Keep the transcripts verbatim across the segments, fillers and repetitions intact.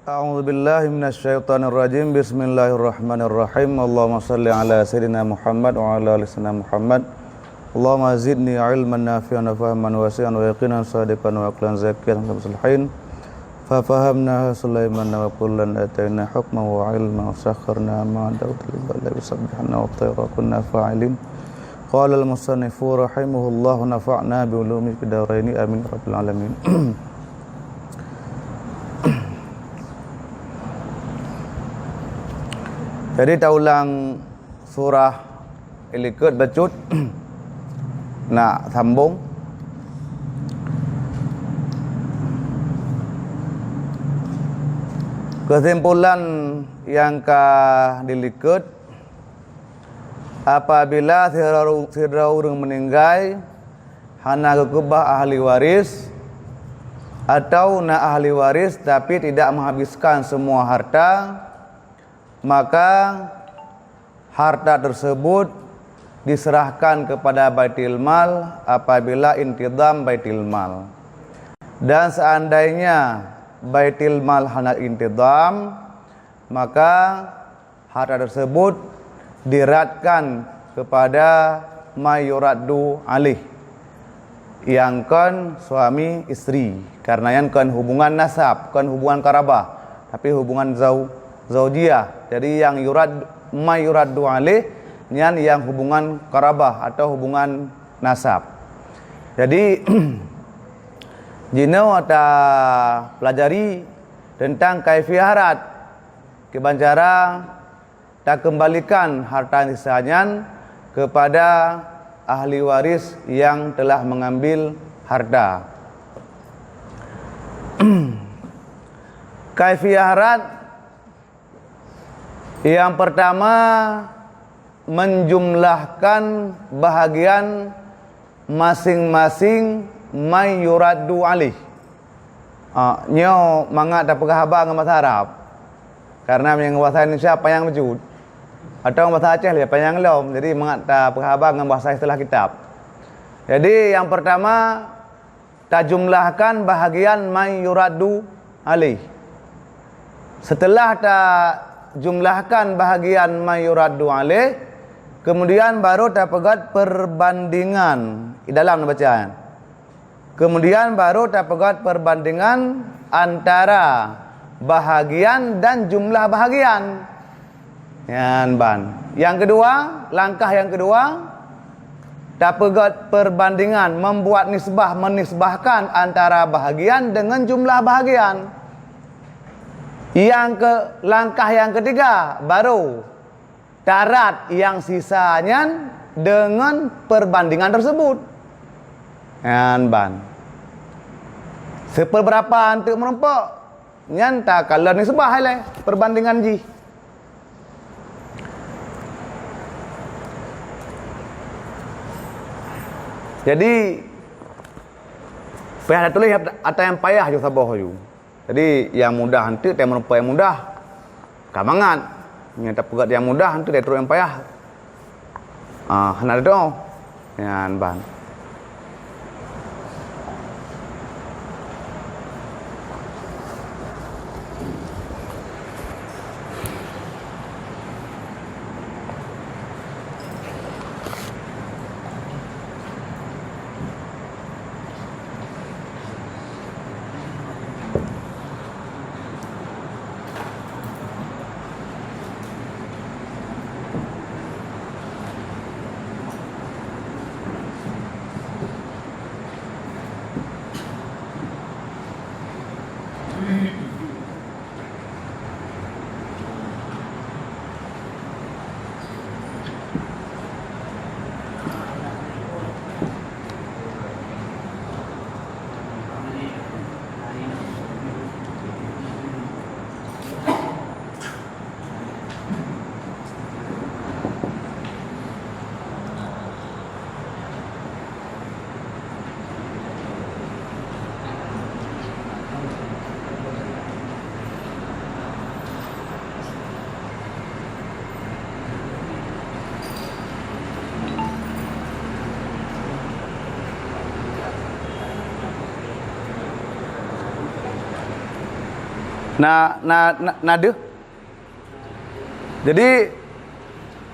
أعوذ بالله من الشيطان الرجيم. بسم الله الرحمن الرحيم. اللهم صل على سيدنا محمد وعلى آل سيدنا محمد. اللهم زدني علما نافعا وفهما واسعا ويقينا صادقا وعقلا زكيا وعملا صالحا. ففهمناها سليمان وكلا آتينا حكما وعلما وسخرنا مع داود الجبال يسبحن والطير وكنا فاعلين. قال المصنف رحمه الله ونفعنا بعلومه في الدارين آمين يا رب العالمين. Jadi taulang surah ilikot bacut nak sambung. Kesimpulan nyang ka dilikot, apabila sidroe, sidroe ureuëng meuninggai hana geukeubah ahli waris, atau na ahli waris tapi tidak menghabiskan semua harta, maka harta tersebut diserahkan kepada Baitul Mal apabila intizam Baitul Mal. Dan seandainya Baitul Mal hana intizam, maka harta tersebut diratkan kepada man yuraddu alaih, nyang kon suami isteri, karena nyan kon hubungan nasab, kon hubungan qarabah, tapi hubungan zau-, zaujiah. Jadi nyang yurad-, man yuraddu alaih nyan nyang hubungan qarabah atau hubungan nasab. Jadi jinoe ata pelajari tentang kaifiah harat, kiban cara takeumbalikan harta sisa nyan kepada ahli waris yang telah mengambil harta. Kaifiah harat yang pertama, menjumlahkan bahagian masing-masing man yuraddu alaih. Ah, nyoe mangat tapeugah haba ngon bahasa Arab. Karena meunyoe ngon bahasa Indonesia panyang bacut. Atau ngon bahasa Aceh lé panyang lom. Jadi mangat tapeugah haba ngon bahasa istilah kitab. Jadi yang pertama, tajumlahkan bahagian man yuraddu alaih. Setelah tajumlahkan bahagian man yuraddu alaih, kemudian baru tapeugét perbandingan. Di dalam baca. Kemudian baru tapeugét perbandingan antara bahagian dan jumlah bahagian. Nyan ban. Yang kedua, langkah yang kedua, tapeugét perbandingan, membuat nisbah, menisbahkan antara bahagian dengan jumlah bahagian. Yang ke, langkah yang ketiga, baru tarat yang sisa nyan dengan perbandingan tersebut. Nyan ban. Seperberapa anteuk meurumpok, nyan takalon nisbah ilée perbandingan jih. Jadi, payah tatuléh ata nyang payah ju saboh ju. Jadi, nyang mudah anteuk, tée meurumpok nyang mudah, ka mangat. Nyang tapeugét nyang mudah anteuk, tée trok nyang payah. Ah, hana teudoe. Nyan ban. Na, na, na, na deuh. Jadi,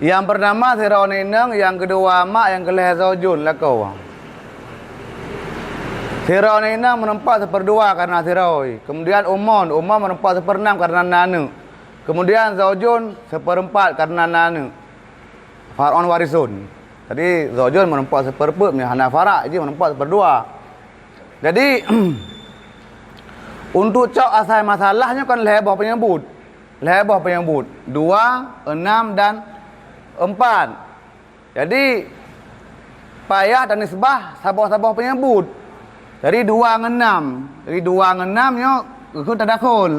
nyang pertama sidroe aneuk inong, nyang keudua mak, nyang keulhèe zaujun lakoe. Sidroe aneuk inong meureumpok siperdua kareuna sidroe. Kemudian umon, umon meureumpok sipeureunam kareuna na aneuk. Kemudian zaujun sipeureumpok kareuna na aneuk. Far'un warisun. Jadi, zaujun meureumpok sipeureumpok, meunyo hana farak, jih meureumpok siperdua. Jadi, untuk cok asai masalah nyoe kan lhèe boh peunyebut. Lhèe boh peunyebut. Dua, enam, dan empat. Jadi, payah tanisbah saboh-saboh peunyebut. Jadi, dua ngon enam. Jadi, dua ngon enam nyoe geukheun tadakhul.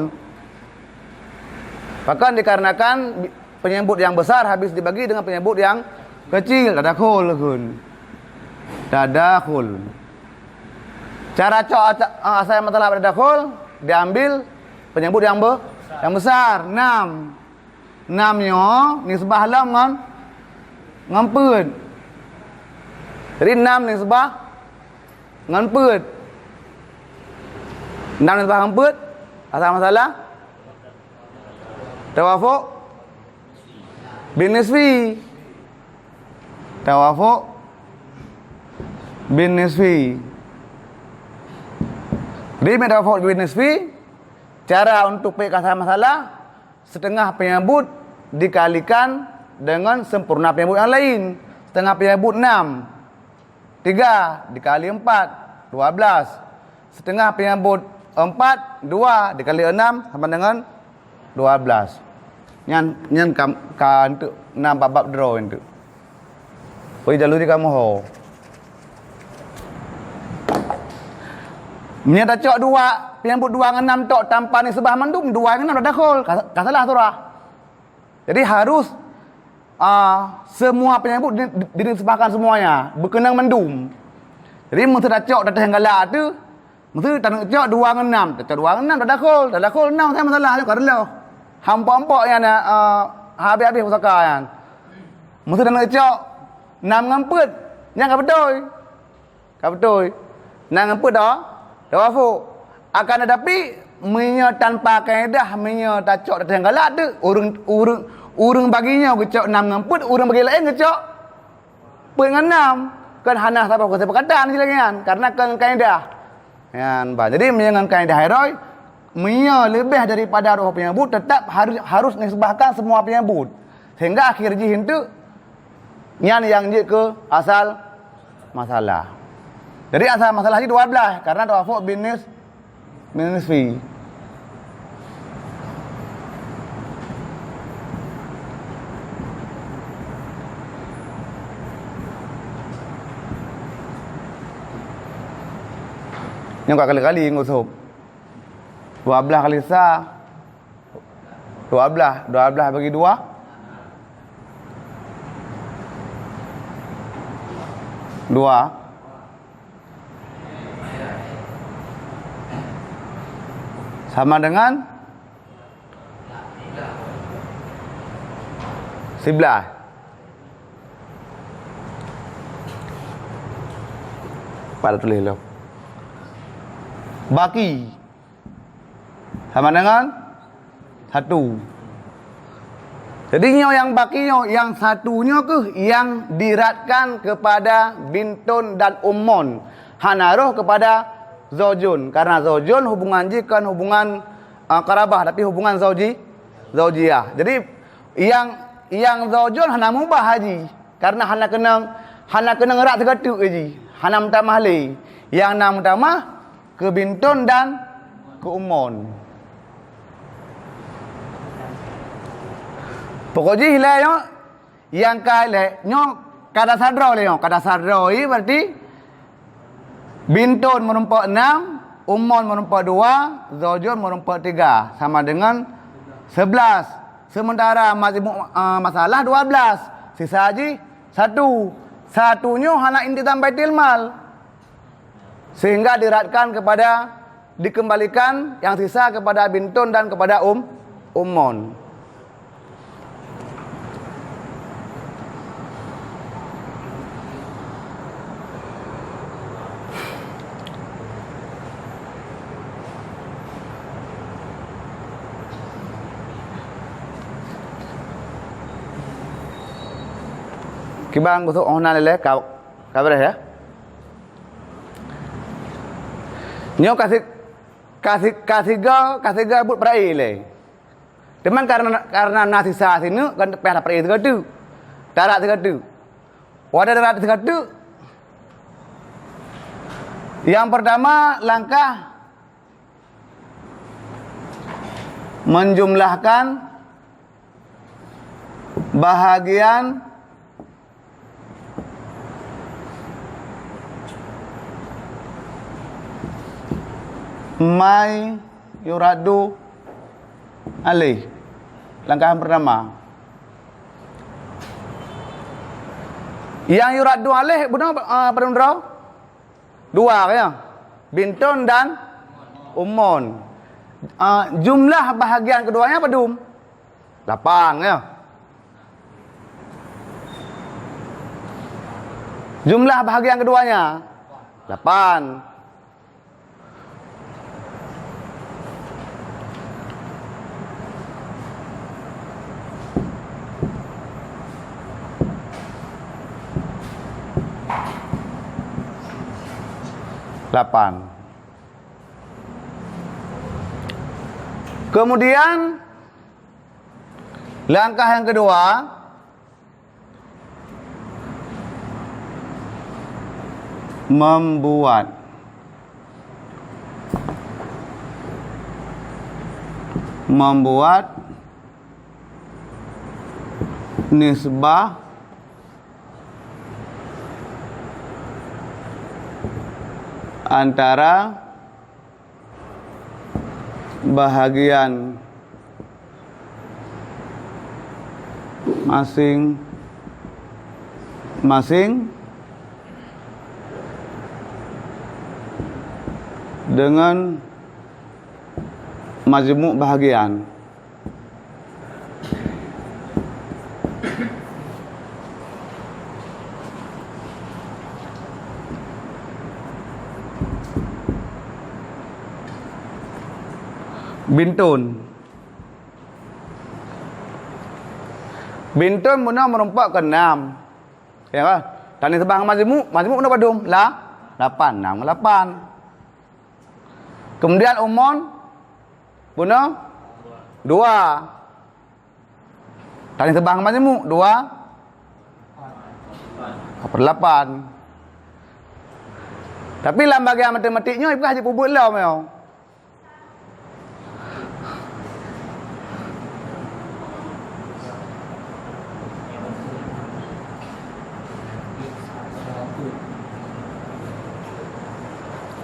Bahkan dikarenakan bi-, peunyebut nyang besar habis dibagi dengan peunyebut nyang kecil, tadakhul geukheun. Tadakhul. Cara cok asa-, asai masalah tadakhul, diambil peunyebut nyang be-, nyang besar, enam. Enam nyoe nisbah lom ngon, ngon peuet. Jadi, enam nisbah ngon peuet. Enam nisbah ngon peuet, asai masalah. Tawafuq bin nisfi. Tawafuq bin nisfi. Jadi, meunyo tawafuq bin nisfi, cara untuk peuék asai masalah, setengah peunyebut dikalikan dengan sempurna peunyebut nyang laén. Setengah peunyebut enam. Tiga dikali empat, dua belas. Setengah peunyebut empat, dua dikali enam sama dengan dua belas. Nyan, nyan ka, ka enteuk na bab-bab droe enteuk. Oi, jalur di kamoe ho. Meunyo tacok dua, peunyebut dua ngon enam tok tanpa nisbah mandum, dua ngon enam tadakhul, ka, ka salah surah. Jadi harus, ah, semua peunyebut di, di, dinisbahkan semuanya, beukeunong mandum. Jadi meuseuti tacok teuh galak tu, meuseuti taneuk cok dua ngon enam, tacok dua ngon enam tadakhul, tadakhul enam saja masalah nyoe ka reuloh. Hampok-hampok nyan, ah, habéh-habéh pusaka nyan. Meuseuti taneuk cok enam ngon peuet, nyan ka beutôi. Ka beutôi. Nang ngon peuet dah, tawafuq. Akan tetapi, meunyoe tanpa kaedah, meunyoe tacok teuh galak tu, ureuëng, ureuëng, ureuëng bagi nyoe geucok enam ngon peuet, ureuëng bagi laén geucok peuet ngon enam. Kan hana saboh keusepakatan silagian, karena kon ngon kaedah. Nyan bah. Jadi, meunyoe ngon kaedah roh, meunyoe leubeh daripada dua peunyebut, tetap harus, harus nisbahkan semua peunyebut. Sehingga akhir jih enteuk, nyan nyang jeuet keu asal masalah. Jadi, asal masalah jih dua belas, karena tawafuq bin nis-, bin nisfi. Nyoe ka kali-kali ngusôb. Dua belas kali sa, dua belas. Dua belas bagi dua, dua. Sama dengan siblaih. Pat tuléh lom. Baki. Sama dengan satu. Jadi, nyoe nyang baki nyoe, nyang satu nyoe keuh nyang diratkan kepada bintun dan umon. Hana roh kepada zaujun. Karena zaujun hubungan jih kon hubungan, ah, qarabah, tapi hubungan zauji-, zaujiyah. Jadi, nyang, nyang zaujun hana mubah jih. Karena hana keunong, hana keunong rat sigoe teuk jih. Hana meutamah lé. Nyang na meutamah keu bintun dan keu umon. Pokok jih lé nyoe, nyang ka lé nyoe ka dasar droe lé nyoe, ka dasar droe, berarti bintun meurumpok enam, umon meurumpok dua, zaujun meurumpok tiga, sama dengan sebelas. Sementara majmu-, eh, masalah dua belas, sisa jih satu. Satu nyoe hana intizam baitul mal. Sehingga diratkan kepada, dikembalikan yang sisa kepada bintun dan kepada um-, umon. Kiban gusok óh na lé ka, ka beureh ya. Nyoe ka si-, ka si-, ka siga, ka siga buet peurae lé. Teuma karena, karena na sisa sineuk kan payah peurae sigoe teuk. Tarak sigoe teuk. Watée tarak sigoe teuk. Yang pertama, langkah menjumlahkan bahagian ma yuraddu alaih. Langkah yang pertama. Yang yuraddu alaih, beuna, ah, padum droe? Dua, ya. Bintun dan Umon. Ah, jumlah bahagian keduanya padum? Lapan, ya. Jumlah bahagian keduanya? Lapan. Lapan. Kemudian, langkah yang kedua, membuat, membuat nisbah antara bahagian masing-masing dengan majmuk bahagian. Bintun. Bintun bunoe meurumpok keu enam. Ya kan? Tanisbah ngon majmuk, majmuk bunoe padum? La-, lapan, enam ngon lapan. Kemudian Umon bunoe dua. Tanisbah ngon majmuk, dua per lapan. Tapi lam bagian matematik nyoe, ipeugah jipeubuet lom nyoe.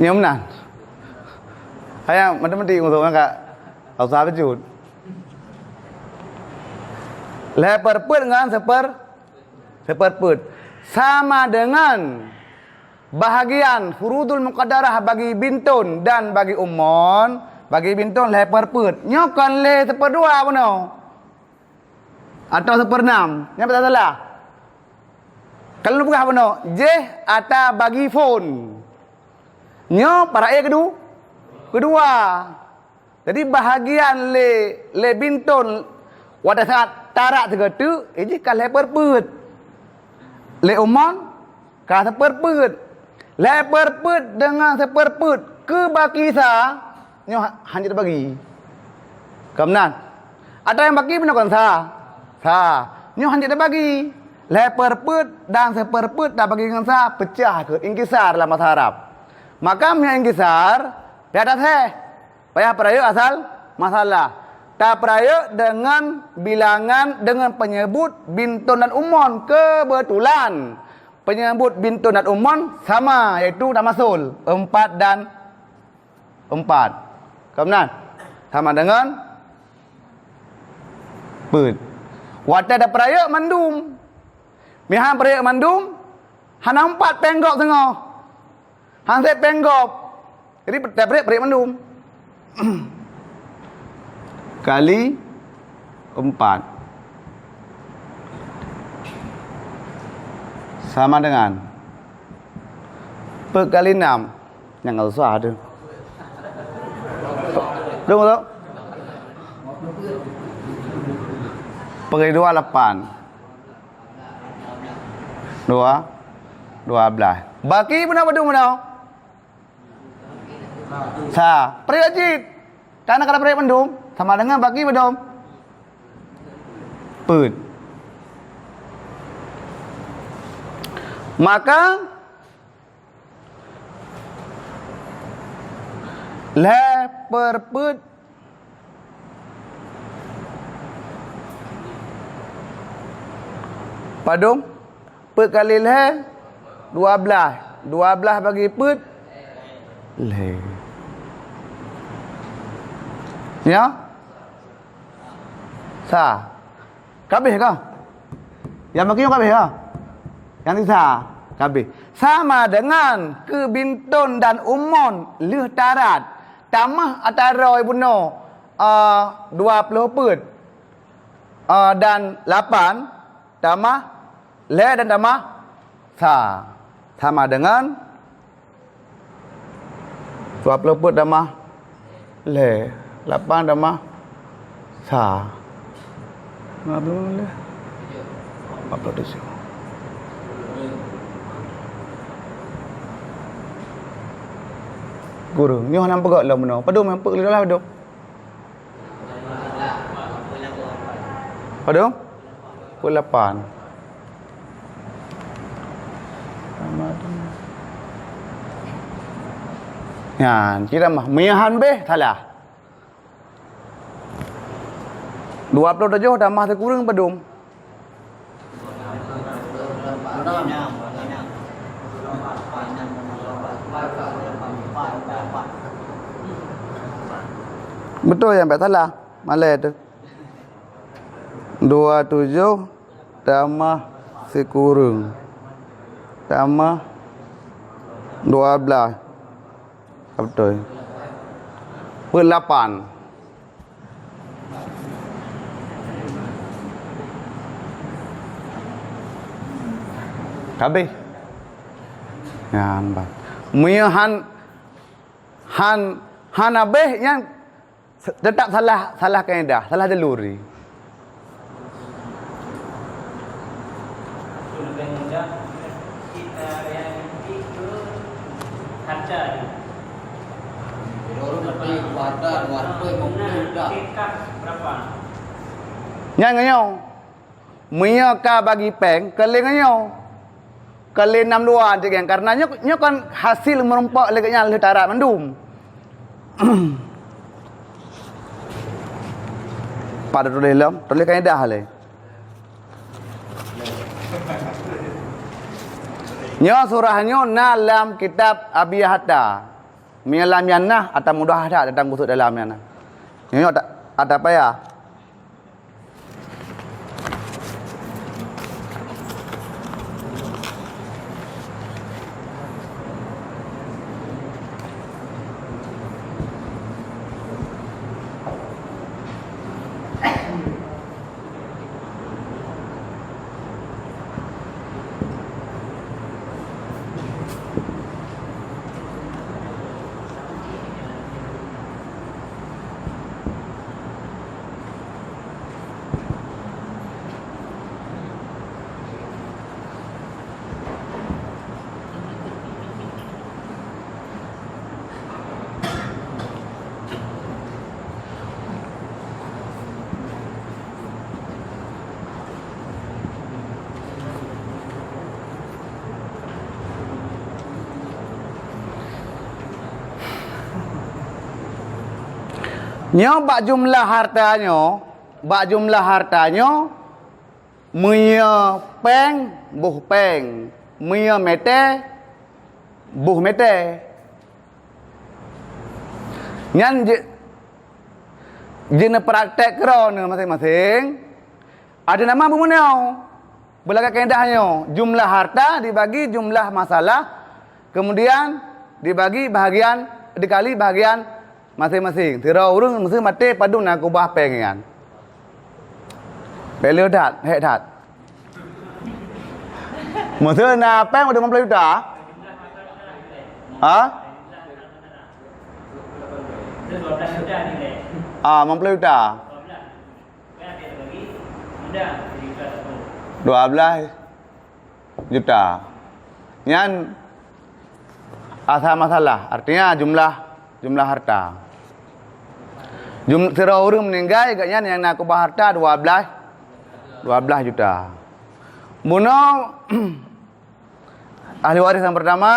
Nyoe meunan. Hai matematik, musoh kakak. Tak usah bacut. Lhèe per peuet ngon siper-, siper peuet sama dengan bahagian furudul muqaddarah bagi Bintun dan bagi Umon. Bagi Bintun lhèe per peuet. Nyoe kon lé siper dua bunoe. Atau siper enam. Nyan pat salah. Kalau peugah bunoe, jih ata bagi phon. Nyoe para e kedu-, kedua. Jadi bahagian lé, lé Bintun watèe saat tarak sigoe teuk, eh, jih ka lhèe per peuet. Lé Umon ka siper peuet. Lhèe per peuet deungon siper peuet keu baki sa, nyoe ha-, hanjeuet tabagi. Ka meunan. Ata nyang baki bunoe kon sa. Sa. Nyoe hanjeuet tabagi. Lhèe per peuet dan siper peuet tabagi ngon sa, peucah keuh, inkisar lam bahasa Arab. Maka meunyoe inkisar, payah taseh. Payah peurayeuk asal masalah. Tapeurayeuk deungon bilangan, deungon peunyebut Bintun dan Umon. Keubeutulan peunyebut Bintun dan Umon sama, yaitu tamasul, empat dan empat. Ka meunan? Sama deungon peuet. Watèe tapeurayeuk mandum. Meuhan peurayeuk mandum, hana empat péng gob singoh. Han sép péng gob. Jadi, tapeurayeuk, peurayeuk mandum. Kali empat. Sama dengan peuet kali enam. Nyang ka susah tu. Dong tu. Peuet kali dua, lapan. Dua, dua belas. Baki bunoe padum bunoe? Sa. Peureuk cit. Karena kalau peureuk mandum, sama dengan baki padum? Peuet. Maka, lhèe per peuet padum? Peuet kali lhèe, dua blaih. Dua blaih bagi peuet, lhèe. Ya? Sa. Ka abéh ka? Nyang bagi nyoe ka abéh ka? Nyang sisa ka abéh. Sama dengan keu Bintôn dan Umon lheueh tarat tamah ata droe bunoe, eh, dua ploh peuet, eh, dan lapan tamah lhèe dan tamah sa sama dengan dua ploh peuet tamah lhèe, lapan tamah sa. Lima ploh lhèe. Empat puluh tujuh. Kureueng. Nyoe hana peugah lom bunoe. Padum nyang peuet lheueh lah padum? Padum? Pukul lapan. Nyan, cit tamah. Meunyoe han abéh, salah. Dua ploh tujoh tamah sikureueng padum? Beutôi, sampai salah. Malèe teuh. Dua tujoh tamah sikureueng tamah dua blaih. Ka beutôi. Peuet lapan. Ka abéh. Nyan, bah. Meunyoe han, han, han abéh, nyan Se-, teutap salah, salah kaedah, salah jalur. Nyan ngon nyoe. Meunyoe ka bagi péng, keu lé ngon nyoe. Keu lé nam dua cit nyan. Karena nyoe, nyoe kan hasil meurumpok lé gobnyan lheueh tarat mandum. Pat tuléh lom, tuléh kaedah lé. Nyoe surah nyoe na lam kitab Abi Hatta. Meunyoe lam nyan na, ata mudah that teuntang gusut dalam nyan na. Nyoe ata, ata payah. Nyoe bak jumlah harta nyoe, bak jumlah harta nyoe, meunyoe péng, boh péng, meunyoe mètè, boh mètè. Nyan je-, jeuet neupraktek keudroe neuh maséng-maséng. Ada nama beumeunyoe. Beulagèe kaedah nyoe, jumlah harta dibagi jumlah masalah, kemudian dibagi bahagian, dikali bahagian maséng-maséng. Sidroe ureueng meusé maté padum na keubah péng nyan. Pèleu that, hék that. Meusé na péng padum limong ploh juta? Ha? Ah, limong ploh juta. Dua belas. juta. Nyan asal masalah, artinya jumlah, jumlah harta. Jum-, sidroe ureuëng meuninggai, geuh nyan nyang na keubah harta dua belas, dua belas juta. Bunoe ahli waris nyang pertama,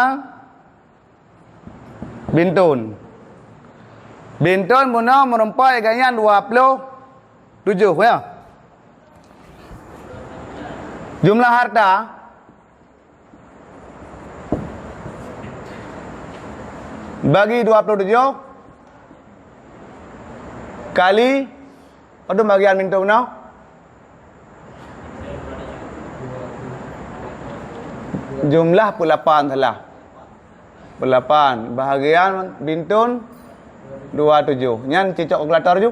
Bintun. Bintun bunoe meurumpok geuh nyan dua ploh tujoh, ya. Jumlah harta bagi dua ploh tujoh kali, padum bagian Bintun bunoe? Jumlah peuet lapan salah. Peuet lapan, bahagian Bintun dua tujoh. Nyan cicok kalkulator ju.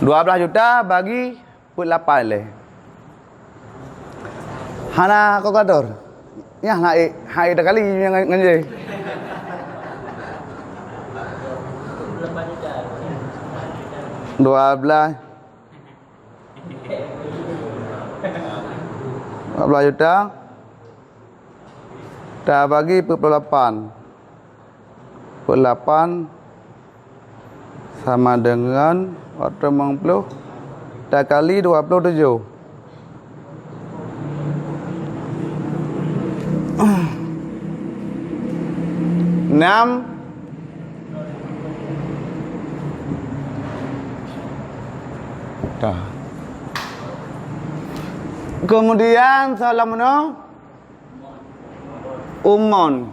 Dua belas juta bagi peuet lapan lé. Hana kalkulator. Nyah hai, hai takali ngon, ngon jih. Dua belas. Dua belas juta tabagi peuet ploh lapan. Peuet lapan sama dengan empat ratus lima puluh takali dua ploh tujoh. Enam. Dah. Kemudian salam no umon.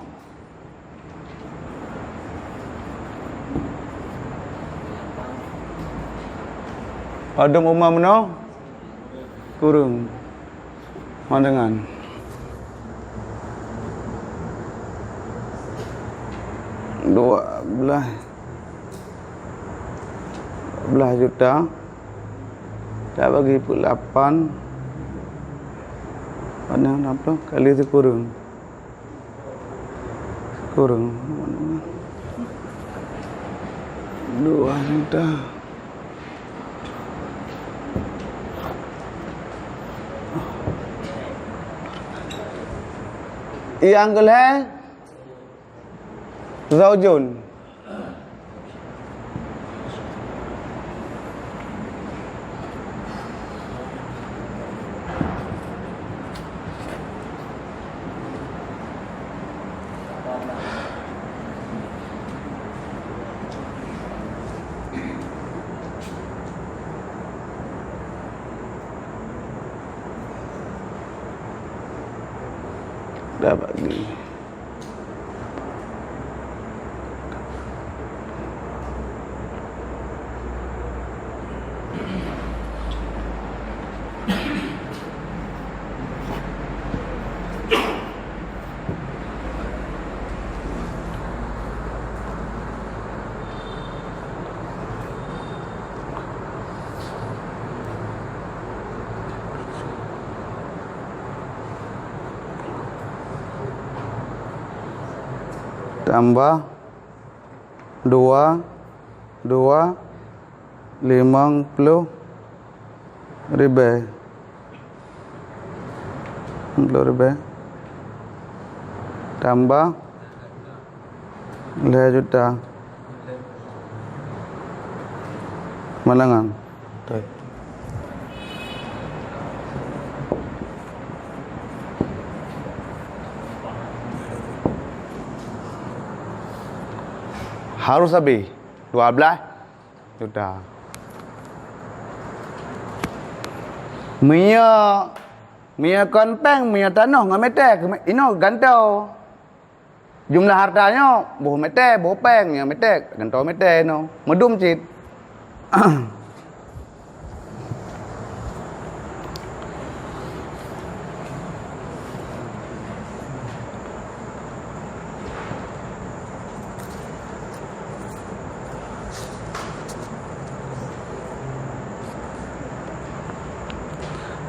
Padum umon meunoe? Kureueng. Mandangan. Dua belas. Dua belas juta tabagi peuet lapan, padahai enam ploh kali sikureueng. Sikureueng. Dua juta. Nyang keulhèe, zaujun. Dah bagi. Tambah dua, dua, limong ploh ribèe. Limong ploh ribèe. Tambah lhèe juta. Mandangan. Harus habéh dua belas juta. Meunyoe, meunyoe kon péng, meunyoe tanoh ngon mètè, inoe gantoe. Jumlah harta nyoe boh mètè, boh péng, nyang mètè, gantoe mètè nyoe. Meudum cit.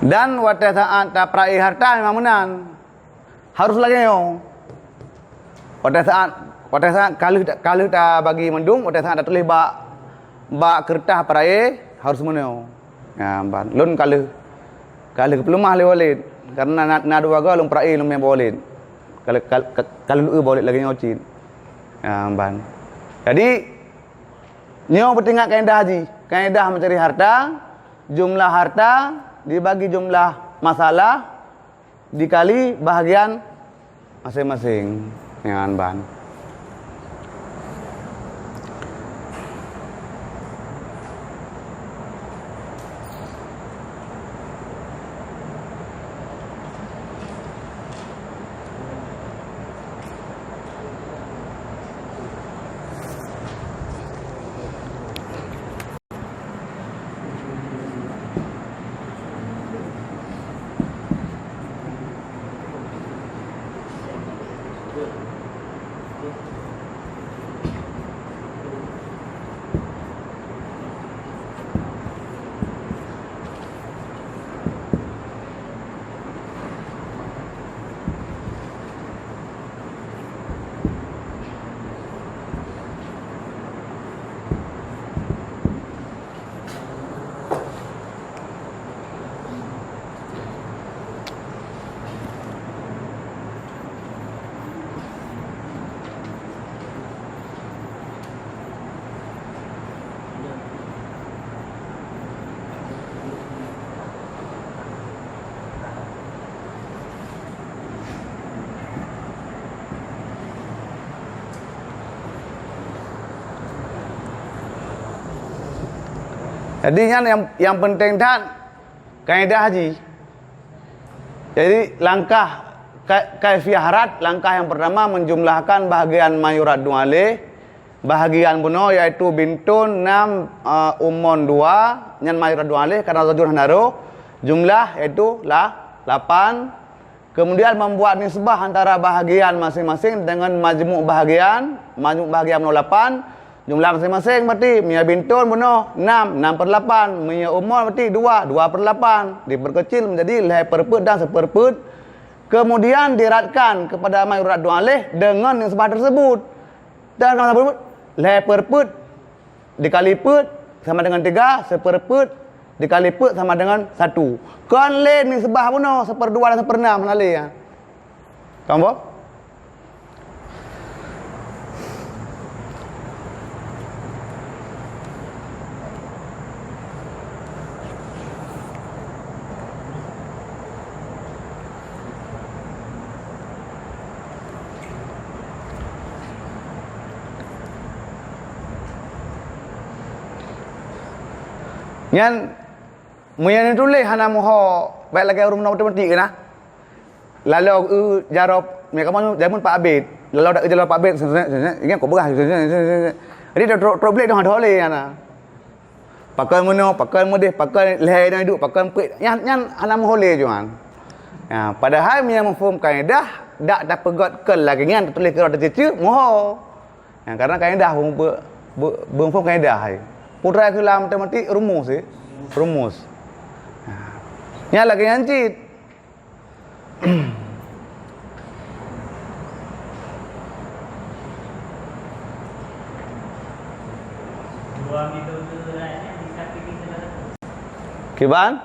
Dan watèe saat tapeurae harta memang meunan. Harus lagèe nyoe. Watèe saat, watèe saat ka lheueh, ka lheueh tabagi mandum, watèe saat tatuléh bak, bak keureutah peurae, harus meunoe. Nyan ban. Lôn ka lheueh, Ka lheueh geupeuleumah lé Walid, karena na, na dua goe lôn peura'i lôn mè Walid. Ka lheueh, ka, ka, ka lheueh Walid lagèe nyoe cit. Ya, ban. Jadi, nyoe peutingat kaedah jih. Kaedah mencari harta, jumlah harta dibagi jumlah masalah dikali bahagian maséng-maséng nyan ban. Jadi nyan nyang, nyang penting that kaedah jih. Jadi langkah ka-, kaifiah rad, langkah nyang pertama menjumlahkan bahagian ma yuraddu alaih, bahagian bunoe yaitu bintun nam, eh, umon dua, nyan ma yuraddu alaih karena zajur hana roh, jumlah yaitu la-, lapan. Kemudian membuat nisbah antara bahagian masing-masing dengan majmuk bahagian, majmuk bahagian bunoe lapan, jumlah masing-masing berarti meunyoe bintun bunoe nam, nam per lapan, meunyoe umon berarti dua, dua per lapan, diperkecil menjadi lhèe per peuet dan seuper peuet. Kemudian diradkan kepada ma yuraddu alaih dengan nisbah tersebut. Dan kalau lhèe per peuet dikali peuet sama dengan tiga, seuper peuet dikali peuet sama dengan satu. Kon lé nisbah bunoe, seuper dua dan seuper nam, hana lé, ya. Paham, Bob? Nyan, meunyoe neutuléh hana meuho, bèk lagèe ureueng meunoe matematik keunan. Laloe eu jaroe, meunyoe kamoe jameun Pak Abed, laloe da eu jaroe Pak Abed, ingat kok beurah. Jadi trok, trok, trok blék dong adoe lé nyan na. Pakon meunoe, pakon meudeh, pakon lhèe nyang duek, pakon peuet. Nyan, nyan hana meuho lé nyan. Ya, padahai meunyoe muphom kaedah, dak tapeugöt keu lagèe nyan tatuléh keudroe teuceucue, meuho. Ya, karena kaedah beu-, beu-, beu-, beuphom kaedah hai. Peue treuk keu lam matematik rumus, eh? Rumus. Ya. Nyan lagèe nyan cit. Kiban?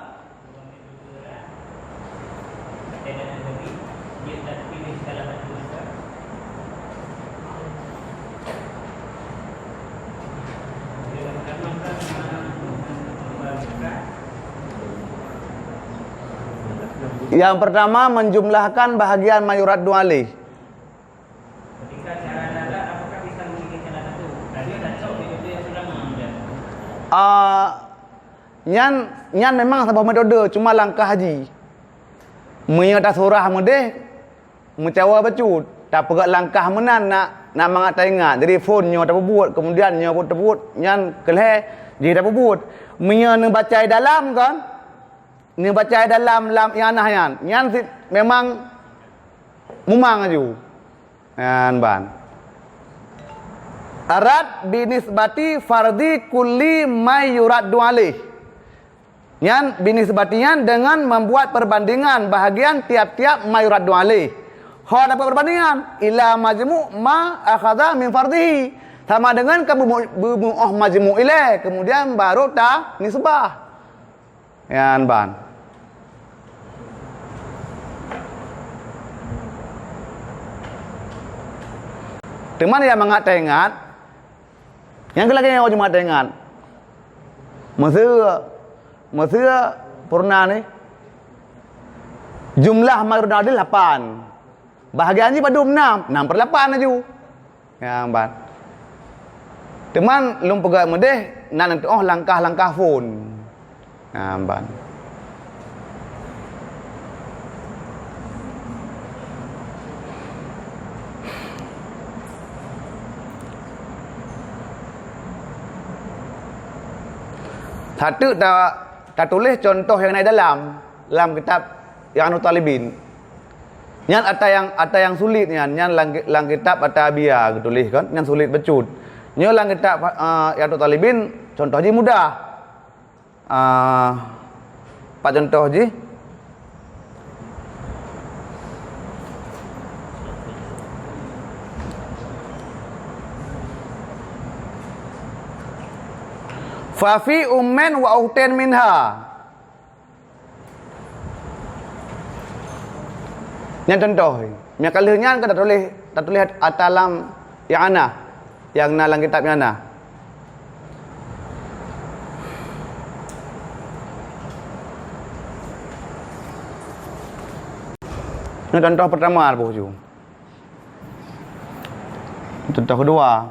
Yang pertama, menjumlahkan bahagian ma yuraddu alaih. Ah, nyan, nyan memang saboh metode, cuma langkah jih. Meunyoe tasurah meudeh, meucawa bacut, tapeugöt langkah meunan nak, nak mangat taingat. Jadi phôn nyoe tapeubuet, kemudian nyoe pun tapeubuet, nyan keu lhèe jih tapeubuet. Meunyoe neubaca dalam kan, neubaca dalam lam i'anah nyan, nyan cit memang mumang laju. Nyan ban. Rad binisbati fardhi kulli ma yuraddu alaih. Nyan binisbati nyan dengan membuat perbandingan bahagian tiap-tiap ma yuraddu alaih. Ho dapet perbandingan, ila majmu' ma akhadha min fardhihi. Sama dengan ka beumu-, beumu'oh majmu' ilèe, kemudian baru ta nisbah. Nyan ban. Teuma nyang mangat taingat, nyang keu lagèe nyoe cuma taingat. Meuseu, meuseu purna ni, jumlah makrun adil lapan. Bahagian jih padum? Nam, nam per lapan laju. Nyan ban. Teuma lôn peugah meudeh na neutu'oh langkah-langkah phôn. Nyan ban. Sateuk ta-, tatuléh cuntoh nyang na dalam, lam kitab I'anatut Thalibin. Nyan ata nyang, ata nyang sulet nyan, nyan lam, lam kitab At-Ta'biyah geutuléh kan, nyan sulet bacut. Nyoe lam kitab, eh, I'anatut Thalibin, cuntoh jih mudah. Ah, pat cuntoh jih? Fa fi ummin wa ukhtin minha. Nyan cuntoh. Nyang ka lheueh nyan ka tatuléh, tatuléh ata lam I'anah, nyang na lam kitab I'anah. Nyan cuntoh pertama, Abu Ju. Cuntoh kedua.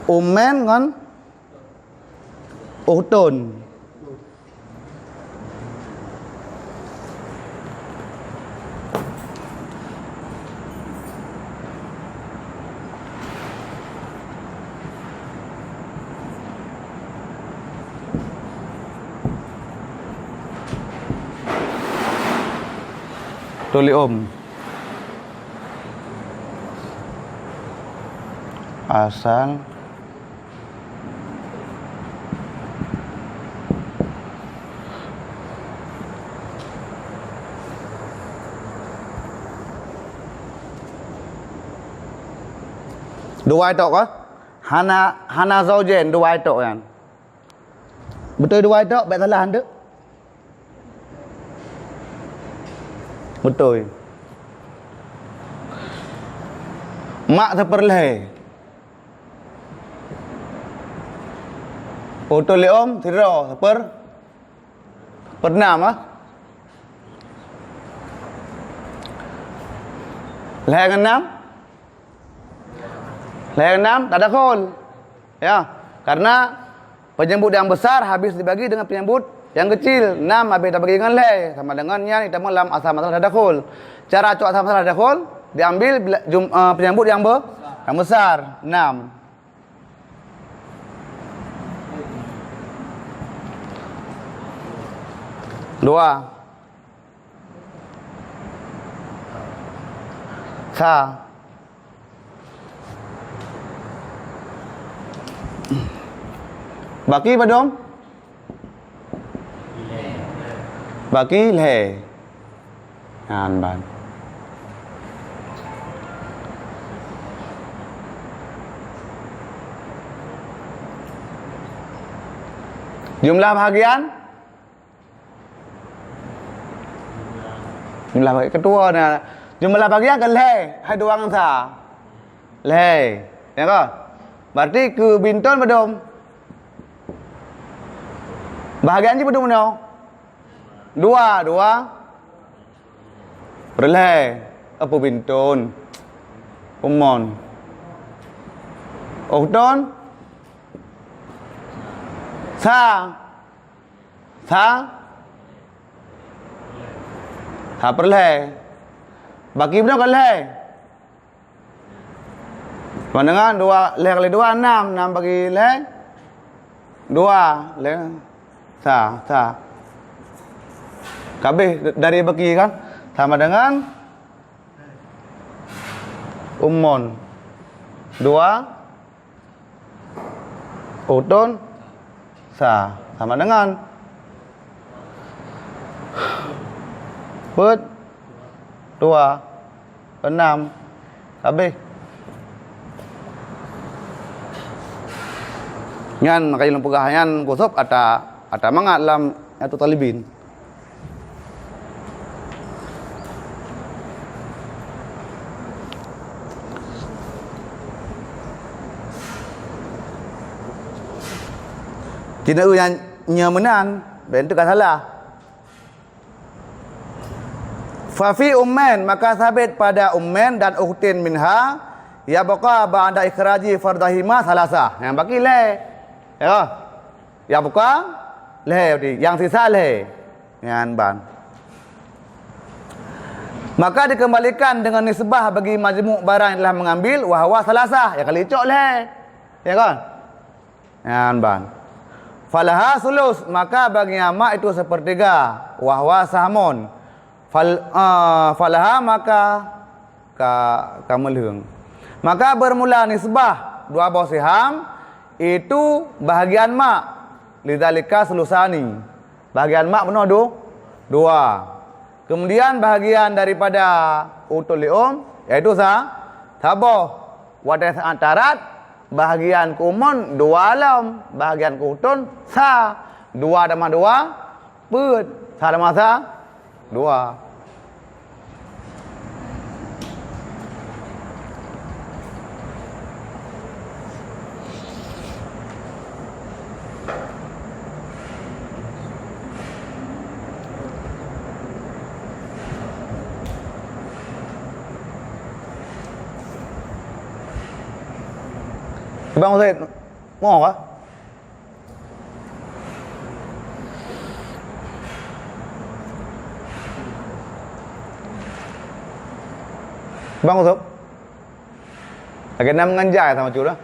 Ummin ngon ukhtun. Tuléh um. Asal dua tok kah? Hana, hana zaujen, dua tok nyan. Beutôi dua tok, bèk salah hanteuk. Beutôi. Mak seupeurlhèe. Ukhtun li um sidroe, seuper-, seupeunam, ah. Lhèe ngon nam? Lhèe ngon nam tadakhul. Ya, karena penyebut yang besar habis dibagi dengan penyebut yang kecil. Nam habis tabagi ngon lhèe, sama dengan nyan itamong lam asal masalah tadakhul. Cara cok asal masalah tadakhul, diambil bila-, jum-, eh, penyebut yang be-, yang besar. Nam. Dua. Sa. Baki padum? Baki lhèe. Nyan ban. Jumlah bahagian? Jumlah bahagian keudua na. Jumlah bahagian keu lhèe, hai dua ngon sa. Lhèe. Ya kah? Berarti keu bintôn padum? Bahagian jih padum bunoe? Dua, dua. Peureulhèe. Apa bintôn? Umon. Ukhtun? Sa. Sa? Sa peureulhèe. Baki bunoe keu lhèe. Sama dengan dua, lhèe kali dua, nam. Nam bagi lhèe, dua. Lhèe, sa, sa. Ka abéh dari baki kan? Sama dengan umon. Dua. Ukhtun sa sama dengan peuet dua, peuet nam, ka abéh. Nyan ka lôn peugah nyan khusob ata, ata mangat lam I'anatut Thalibin. Cina eu nyang nyoe meunan, ben teuka salah. Fafi ummain, maka sabit pada ummain dan ukhtin minha, yabqa ba'da ikhraji fardahima salasah. Nyang baki lhèe. Ya. Yabqa lhèe, berarti nyang sisa lhèe. Nyan ban. Maka dikembalikan dengan nisbah bagi majmuk barang yang telah mengambil, wahwa salasah, ya kali cok lhèe. Ya kan? Nyan ban. Falaha sulus, maka bagi mak itu sepertiga, wahwa sahmun. Fal, ah, falaha maka ka, ka meulheueng. Maka bermula nisbah dua boh siham, itu bahagian mak. Lidzalika sulusani. Bahagian mak bunoe du-, dua. Kemudian bahagian daripada ukhtul lium, yaitu sa-, saboh. Watèe saat tarat, bahagian keu umon dua lom, bahagian keu ukhton sa. Dua tambah dua, peuet. Sa tambah sa, dua. Bang Zaid, mau kah? Bang Usob, lagèe na meunganjai sama cut dah.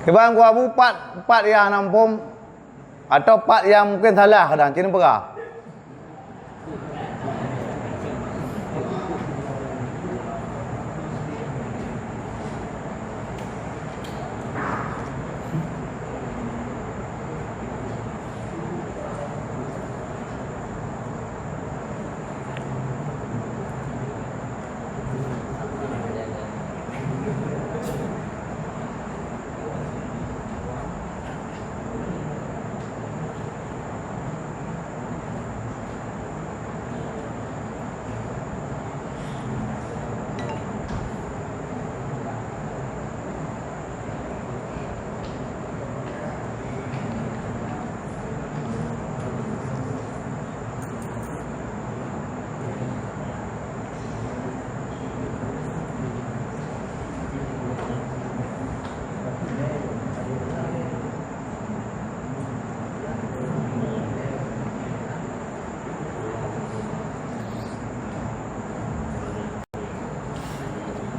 Kiban ku Abu pat, pat nyang hana muphom, atau pat nyang mungken salah kadang, cit neupeugah.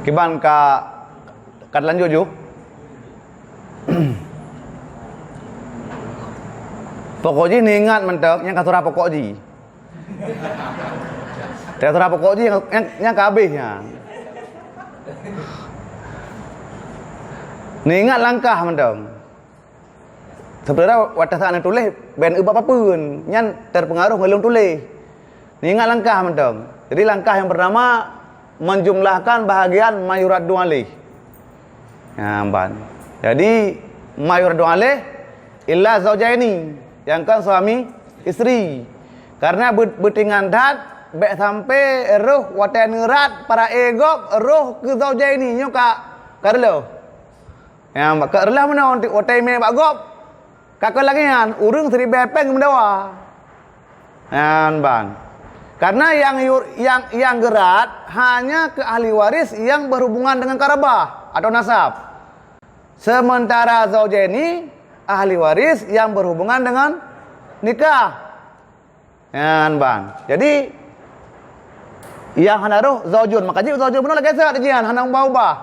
Kiban ka, ka lanjut ju. Pokok jih neuingat mantong nyang ka surah pokok jih. Nyang ka surah pokok jih nyang, nyang, nyang ka habéh nyan. Neuingat langkah mantong. Sebenarnya watèe saat neutuléh, ben eu bak papeuen, nyan terpengaruh ngon lôn tuléh. Neuingat langkah mantong. Jadi langkah nyang pertama, menjumlahkan bahagian ma yuraddu alaih. Nah, ban. Jadi, ma yuraddu alaih illa zaujaini, nyang kon suami isteri. Karena be-, beutingan that, bèk sampai roh watèe neurad para e gob roh keu zaujaini nyoe ka, ka reuloh. Nyang bak ka reuloh meunan, watèe imè bak gob, ka kon lagèe nyan, ureueng siribèe pèng meudawa. Nyan ban. Karena nyang yu-, nyang, nyang geurad hanya keu ahli waris nyang berhubungan dengan qarabah atau nasab. Sementara zaujaini ahli waris nyang berhubungan dengan nikah. Nyan ban. Jadi, Nyang hana roh zaujun, maka jeuet zaujun bunoe lagèe sat jian, hana ubah-ubah.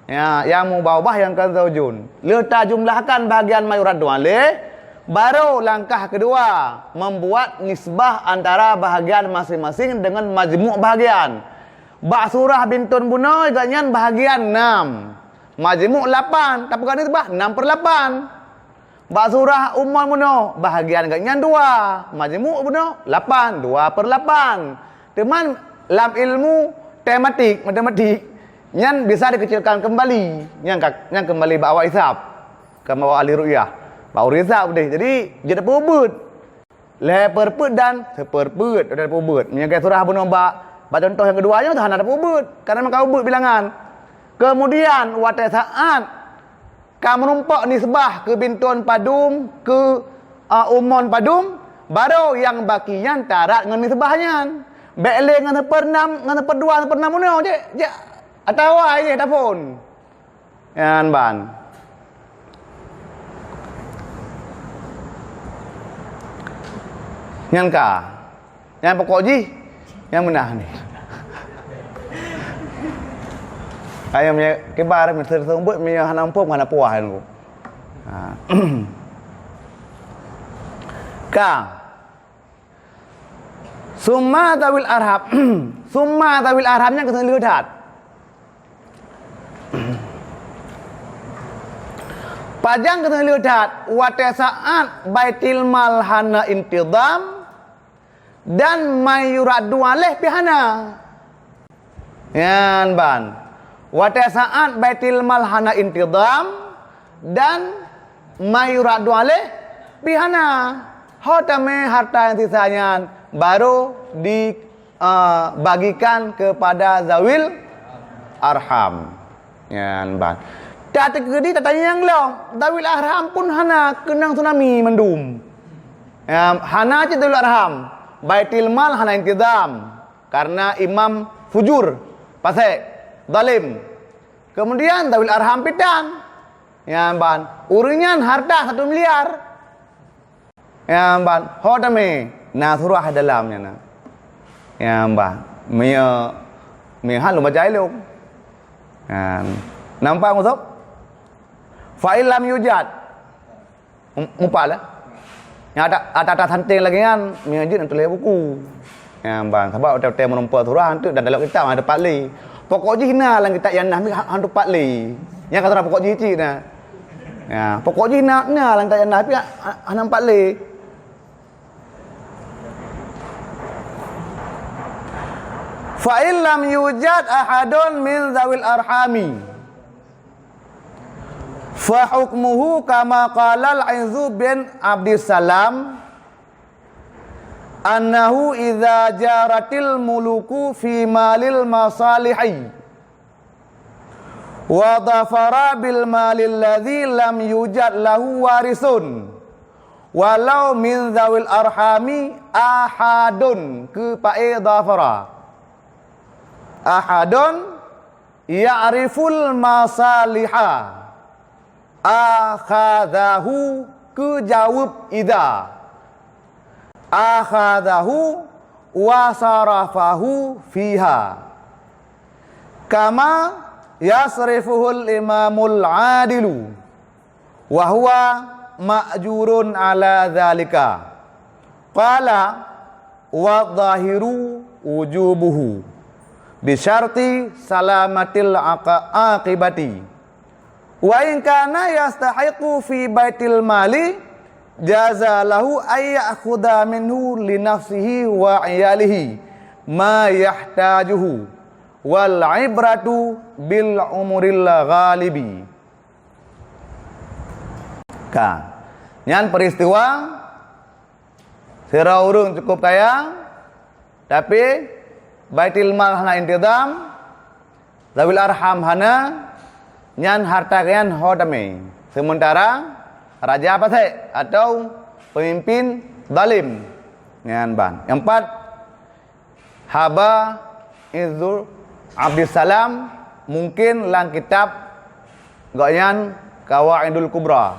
Ya, nyang mubah-ubah nyang kon zaujun. Lheueh tajumlahkan bahagian ma yuraddu alaih, baru langkah keudua, membuat nisbah antara bahagian masing-masing dengan majmuk bahagian. Bak surah bintôn bunoe gobnyan bahagian nam. Majmuk lapan, tapeugah nisbah nam per lapan. Bak surah Ummon bunoe, bahagian gobnyan dua, majmuk bunoe lapan, dua per lapan. Teuma lam ilmu tematik, matematik, nyan bisa dikecilkan kembali. Nyan ka, nyan kembali bak awak hisab. Ka bak ahli ru'yah. Bak ureueng hisab deh. Jadi, jeuet tapeubuet. Lhèe perpeuet dan seuperpeuet, udah tapeubuet. Meunyoe gaya surah bunoe bak, bak contoh nyang keudua nyoe, hana tapeubuet. Karena maka ubeut bilangan. Kemudian, watèe saat ka meurumpok nisbah keu bintôn padum, keu, a, Ummon padum, baru nyang baki nyan tarab ngon nisbah nyan. Bèk lé ngon seupeunam, ngon seuperdua, seupernam bunoe, jeuet, jeuet atawa jih taphôn. Nyan ban. Nyan ka. Nyan pokok jih, nyan meunah ni. Ayam nya kibar, meusti seumbut, meunyoe hana muphom, hana puah nyan ku. Ha. Ka. Summa zawil arham. Summa zawil arham nyan keuneuk lheueh that. Pajan keuneuk lheueh that, watèe saat Baitul Mal hana intizam dan ma yuraddu alaih pih hana. Nyan ban. Watèe saat Baitul Mal hana intizam dan ma yuraddu alaih pih hana. Ho tamè harta nyang sisa nyan baru di, eh, bagikan kepada zawil arham. Nyan ban. Tateukeudi tatanyong lom, zawil arham pun hana, keunong tsunami mandum. Nyan, hana cit zawil arham. Baitul Mal hana intizam. Karena imam fujur, fasik, zalim. Kemudian zawil arham pitan. Nyan ban. Ureueng nyan harta satu miliar. Nyan ban. Ho tamè. Na surah dalam nyan na. Nyan ban. Meunyoe, meunyoe han lôn baca ilôn. Nyan. Nampak maksud? Fa in lam yujad. Mu-, mupat lah. Nyang ata-, ata-ata santeng lagèe nyan, meunyoe jeuet neutuléh buku. Nyan ban, sabab watèe-watèe meurumpok surah, han teuk dan dalam kitab hana teupat lé. Pokok jih na lam kitab nyang na, han, han teupat lé. Nyan ka surah pokok jih cit na. Ya, pokok jih na, na lam kitab nyang na, tapi ha-, ha-, hana teupat lé. Fa in lam yujad ahadun min zawil arhami. Fa hukmuhu kama qala al-Izzu bin Abdissalam, annahu idza jaratil muluku fi malil masalihi wa dhafara bil malil ladzi lam yujad lahu warisun, walau min zawil arhami ahadun, keu paé dhafara. Ahadun ya'riful masaliha. Akhadhahu, keu jaweueb idza. Akhadhahu wa sarafahu fiha. Kama yasrifuhul imamul adilu. Wa huwa ma'jurun ala dzalika. Qala wa dhahiru wujubuhu bi syarti salamatil aqa-, aqibati. Wa in kana yastahiqu fi baitil mali, jaza lahu ay ya'khudha minhu li nafsihi wa iyalihi ma yahtajuhu. Wal ibratu bil umuril ghalibi. Ka. Nyan peristiwa sidroe ureueng cukup kaya, tapi Baitul Mal hana intizam, zawil arham hana, nyan harta nyan ho tamè. Sementara raja fasik atau pemimpin zalim. Nyan ban. Nyang pat, Haba Izzu Abdissalam, mungkin lam kitab gobnyan Qawaidul Kubra.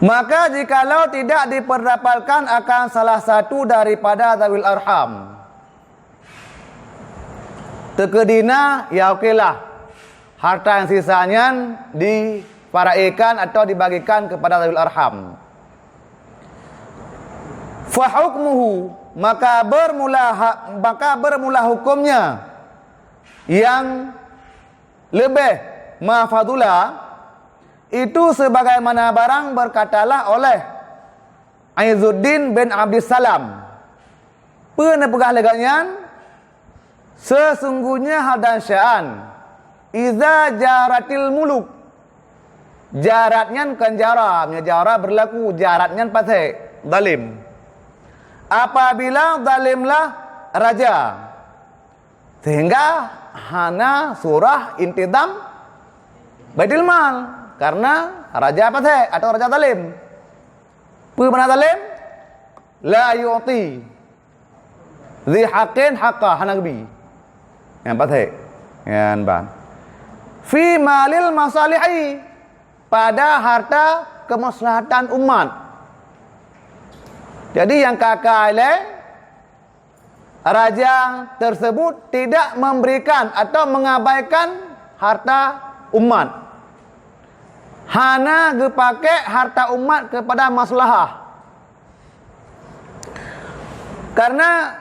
Maka jikalau tidak diperdapatkan akan salah satu daripada zawil arham, teukeudi na, ya okelah, harta yang sisa nyan diparaikan atau dibagikan kepada zawil arham. Fahukmuhu, maka bermula ha-, maka bermula hukumnya yang lebih ma fadula, itu sebagaimana barang berkatalah oleh Izzuddin bin Abdissalam. Peue neupeugah lé gobnyan? Sesungguhnya hadan sya'an, iza jaratil muluk. Jarat nyan kon jara, meunyoe jara berlaku, jarat nyan pasék, zalim. Apabila zalimlah raja, sehingga hana surah intizam Baitul Mal, karena raja pasék atau raja zalim. Peue makna zalim? La yu'ti dzi haqqin haqqa, hana geubi. Nyan pasék. Nyan ban. Fi malil masalihi, pada harta kemaslahatan umat. Jadi nyang ka-ka ilée, raja tersebut tidak memberikan atau mengabaikan harta umat. Hana geupakék harta umat kepada maslahah. Karena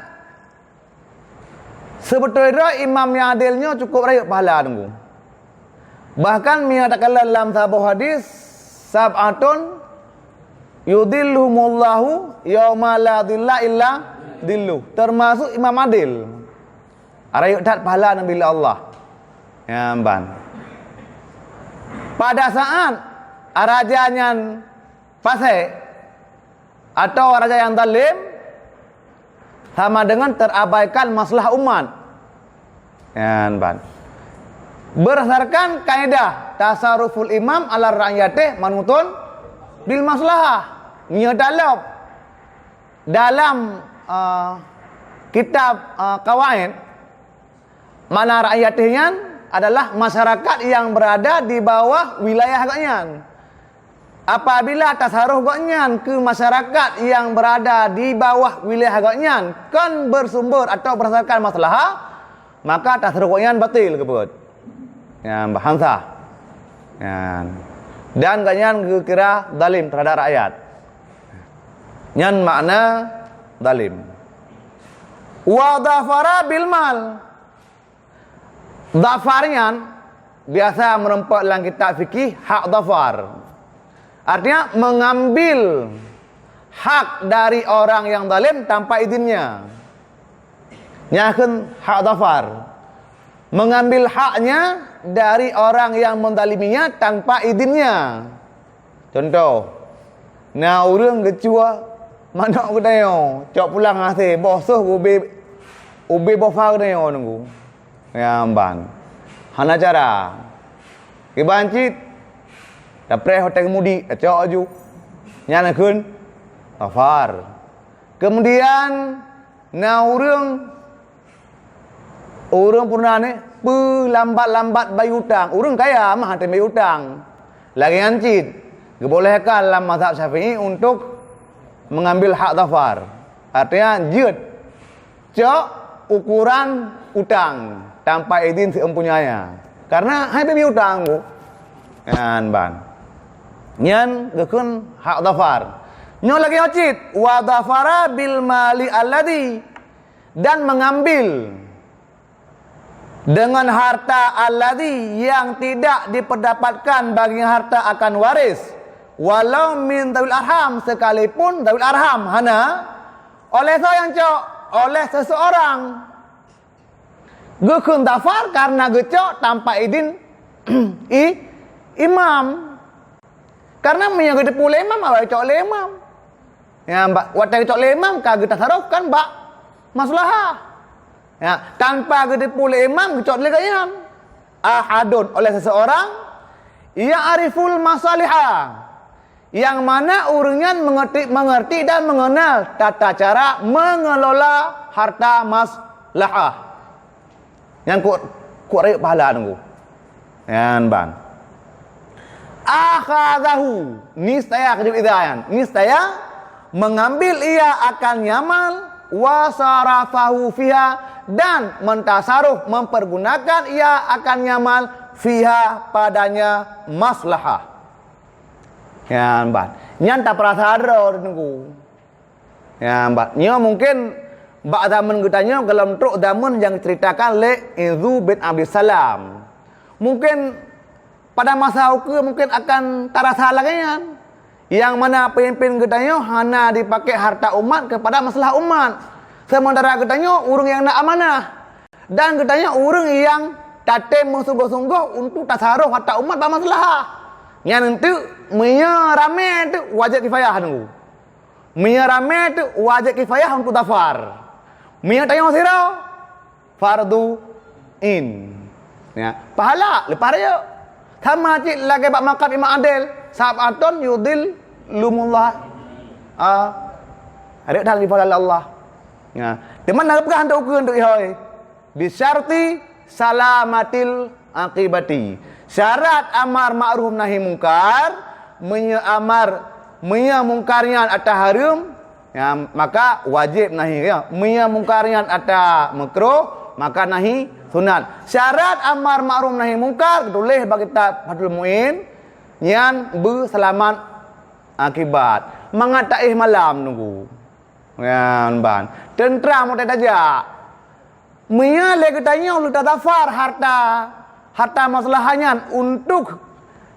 seubeutôi droe imam nyang adil nyoe cukup rayeuk pahala, Teungku. Bahkan meunyoe takalon lam saboh hadis, "Sab'atun yudhilluhumullahu yauma la dhilla illa dhilluh." Termasuk imam adil. Rayeuk that pahala Nabi Allah. Nyan ban. Pada saat raja nyan pasék, atau raja nyang zalim sama dengan terabaikan masalah umat. Nyan ban. Berdasarkan kaidah tasaruful imam ala ra'iyatih manutun bil maslahah. Meunyoe dalam, dalam, uh, kitab, uh, Qawaid, makna ra'iyatih nyan adalah masyarakat yang berada di bawah wilayah gobnyan. Apabila tasaruf gobnyan keu masyarakat yang berada di bawah wilayah gobnyan kon bersumber atau berdasarkan maslahah, maka tasaruf gobnyan batil, geupeugah. Nyan, bah, han sah. Nyan. Dan gobnyan geukira zalim terhadap rakyat. Nyan makna zalim. Wa dhafara bil mal. Dhafar nyan biasa meureumpok lam kitab fikih hak dhafar. Artinya mengambil hak dari orang yang zalim tanpa izinnya. Nyan kheun hak dhafar. Mengambil haknya dari orang yang menzaliminya tanpa izinnya. Contoh, na ureuëng geucue manok geutanyoe, cok pulang hase, boh soh ubé, ubé boh fa geutanyoe, Teungku. Nyan ban. Hana cara. Kiban cit, tapreh watée geumudik, tacok aju. Nyan kheun dhafar. Kemudian, na ureuëng, ureuëng peureunah nyan peulambat-lambat bayeue utang. Ureuëng kaya mah hana bayeue utang. Lagée nyan cit, geubolehkan lam mazhab Syafi'i untuk mengambil hak dhafar. Artinya, jeuet cok ukuran utang tanpa izin si empunyanya. Karena hai bayeue utang, Bu. Nyan ban. Nyan geukheun hak dhafar. Nyoe lagée nyoe cit, wa dhafara bil mali alladzi, dan mengambil dengan harta alladzi yang tidak diperdapatkan bagian harta akan waris, walau min dzawil arham, sekalipun dzawil arham hana, oleh soe nyang cok? Oleh seseorang. Geukheun dhafar karena geucok tanpa idin i-, imam. Karena meunyoe geuteupeue lé imam, awai geucok lé imam. Ya, ba-, watée geucok lé imam, ka geutasarufkan bak maslahah. Ya, tanpa geuteupeue lé imam, geucok lé gobnyan. Ahadun, oleh seseorang, ya'riful masaliha, yang mana ureuëng nyan mengerti, mengerti dan mengenal tata cara mengelola harta maslahah. Nyan kok, kok rayeuk pahala, Teungku. Nyan ban. Akhadhahu, niscaya, keujeuet idza nyan, niscaya mengambil ia akan nyamal, wa sarafahu fiha, dan mentasaruf, mempergunakan ia akan nyamal, fiha, padanya maslahah. Nyan ban. Nyan tapeurasa droe Teungku. Nyan ban. Nyoe mungken bak zaman geutanyoe gohlom trok zaman nyang geuceuritakan lé Izzu bin Abdissalam. Mungken pada masa ukeue mungken akan tarasa lagée nyan. Nyang mana peumimpén geutanyoe hana jipakék hareuta umat keupada maslahah umat. Seumeutara geutanyoe ureuëng nyang na amanah. Dan geutanyoe ureuëng nyang tatem meusunggoh-sunggoh untuk tasarôh hareuta umat bak maslahah. Nyan eunteuk meunyoe ramé teuk wajéb kifayah Teungku. Meunyoe ramé teuk wajéb kifayah untuk dhafar. Meunyoe tanyoe sidroe, fardu ain. Ya, pahala leupah rayeuk. Sama cit lagée bak makam imam adil, sab'atun yudhilluhumullah. Ah, rayeuk that dipahala Allah. Ya, teuma na geupeugah untuk ukeue untuk ihôi. Bisyarti salamatil aqibati. Syarat amar ma'ruf nahi mungkar, meunyoe amar, meunyoe mungkar nyan ata hareuem, ya, maka wajéb nahi, ya. Meunyoe mungkar nyan ata meukruh, maka nahi sunat. Syarat amar ma'ruf nahi mungkar geutuléh bak kitab Fathul Muin, nyan beuseulamat akibat. Mangat taéh malam Teungku. Nyan ban. Teuntra meutai tajak. Meunyoe lé geutanyoe leuta dhafar hareuta, hareuta maslahah nyan untuk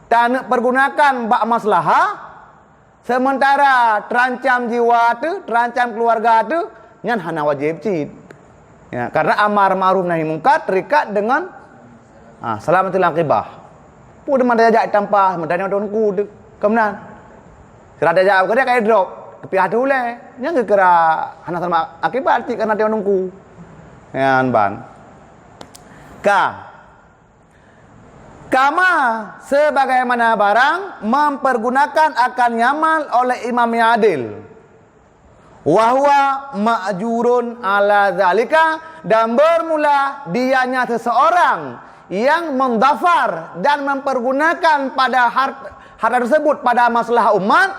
taneuk peurgunakan bak maslahah, seumeutara teurancam jiwa teuh, teurancam keuluwarga teuh, nyan hana wajéb cit. Ya, karena amar ma'ruf nahi mungkar terikat dengan, ah, salamatil aqibah. Peue teuma tajak tampa meutanyoe Teungku teuh. Keunan. Sira tajak keudeh ka idrop, keupiah teuh ulée. Nyang geukira hana salama akibat cit karena Teungku. Nyan ban. Ka. Kama, sebagaimana barang mempergunakan akan nyamal oleh imam yang adil. Wa huwa ma'jurun ala zalika, dan bermula dianya seseorang yang mendhafar dan mempergunakan pada hart-, harta tersebut pada maslahah umat,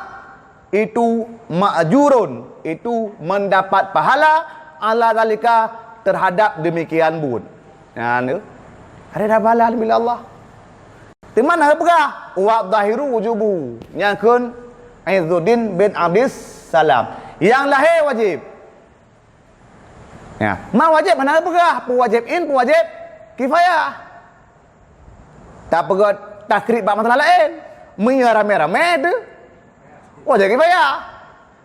itu ma'jurun, itu mendapat pahala ala zalika, terhadap demikian buet. Nyan tu. Ada dah pahala bila Allah. Teuma na geupeugah, "Wa dhahiru wujubu." Nyang kheun Izzuddin bin Abdis Salam. Nyang lahé wajéb. Ya, ma wajéb hana geupeugah, peue wajéb ain, peue wajéb kifayah. Tapeugah takrib bak masalah laén. Meunyoe ramé-ramé teuh, wajéb kifayah.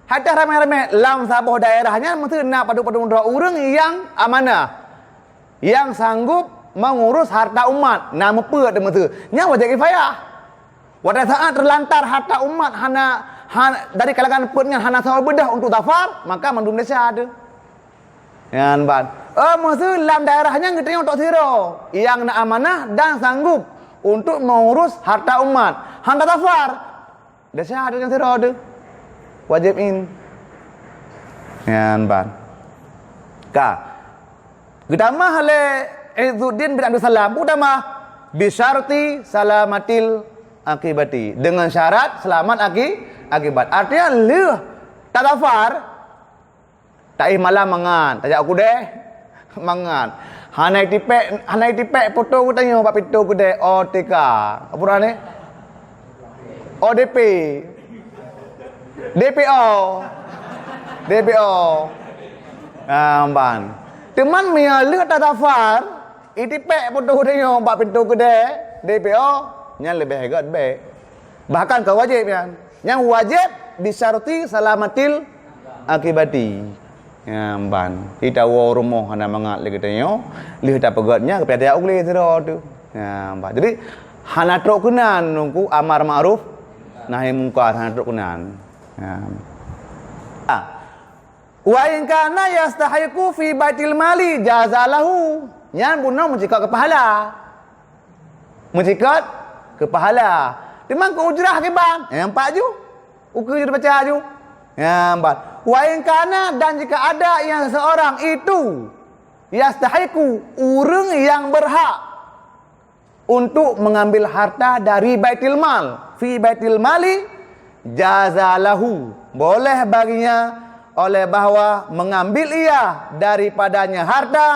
Hata ramé-ramé lam saboh daerah nyan meusti na padub-padub droe ureuëng nyang amanah, nyang sanggup mengurus harta umat, na meupeuet meusti. Nyan wajéb kifayah. Watée saát teulantar harta umat hana, han-, dari kalangan peuet nyan hana saboh beudôh untuk dhafar, maka mandum desya teuh. Nyan ban. Oh, meusti lam daerah nyan geutanyoe tok sidroe nyang na amanah dan sanggup untuk mengurus harta umat. Hana dhafar. Desya teuh nyang sidroe teuh. Wajéb ain. Nyan ban. Ka. Geutamah lé Izzuddin bin Abdul Salam, geutamah, "Bisyarti salamatil akibati." Dengan syarat selamat aki-, akibat. Artinya, lheueh tadhafar, taéh malam mangat, tajak u keudè mangat. Hana itipék, hana itipék foto geutanyoe bak pintoe keudè O T K. Apa ni? O D P. D P O. D P O. Ah, ban. Teuma meunyoe lheueh tadhafar, itipék foto geutanyoe bak pintoe keudè D P O, nyan leubeh göt bèk. Bahkan ka wajéb nyan. Nyang wajéb bisyarti salamatil akibati. Nyan ban. Itawoe rumoh hana mangat lé geutanyoe, lheueh tapeugöt nyan keupiah tajak u glé sidroe teuh. Nyan ban. Jadi, hana trok keunan nungku amar ma'ruf nahi mungkar, hana trok keunan. Nyan. Ah. Wa in kana yastahiqu fi baitil mali jaza lahu. Nyan bunoe meucikot keu pahala. Meucikot keu pahala. Teuma keu ujrah kiban? Nyang pat ju. Ukeue ju dibaca ju. Nyang pat. Wa in kana, dan jika ada yang seseorang itu, yastahiqu, ureuëng nyang berhak. untuk mengambil harta dari baitil mal, fi baitil mali jaza lahu, boleh baginya oleh bahwa mengambil ia daripadanya harta,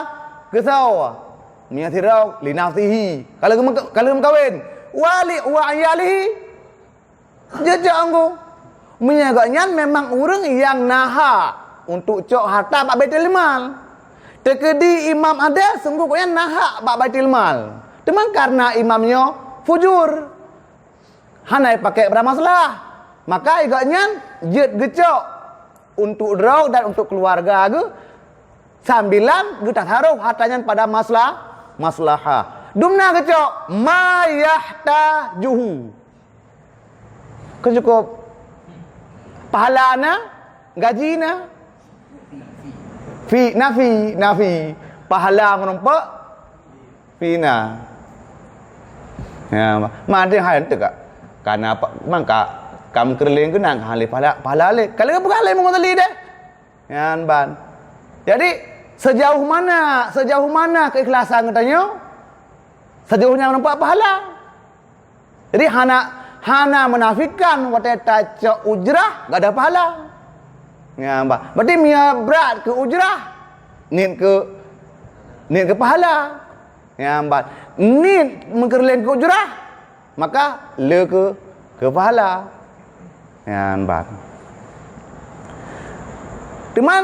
keu soe? Meunyoe sidroe, li nafsihi, kalau geume-, kalau geumeukawen, wa li wa iyalihi, jeuet cok anggô. Meunyoe gobnyan memang ureuëng nyang na hak untuk cok harta bak baitil mal. Teukeudi Imam Adil sungguh gobnyan na hak bak baitil mal. Teuma karena imam nyoe fujur, hana jipakék bak maslahah, maka gobnyan jeuet geucok untuk droe dan untuk keuluwarga geuh, sambilan geutasarôh harta nyan pada masla-, maslahah. Dumna geucok ma yahtajuhu. Keu cukup pahala na, gaji na. Fi, nafi, nafi. Pahala meurumpok fi na. Ya, ma-, ma ada hai enteuk ka. Karena apa? Mangka kam keureuléng keunan hale pahala, pahala lé. Kalau bukan lé meuteuli deh. Nyan ban. Jadi, sejauh mana, sejauh mana keikhlasan geutanyoe, sejauh nyan nampak pahala. Jadi, hana, hana menafikan watée tacok ujrah gak ada pahala. Nyan ban. Berarti meunyoe brat keu ujrah, niet keu, niet keu pahala. Nyan ban. Niet meukeureuléng keu ujrah, maka le keu, keu pahala. Nyan ban. Teuma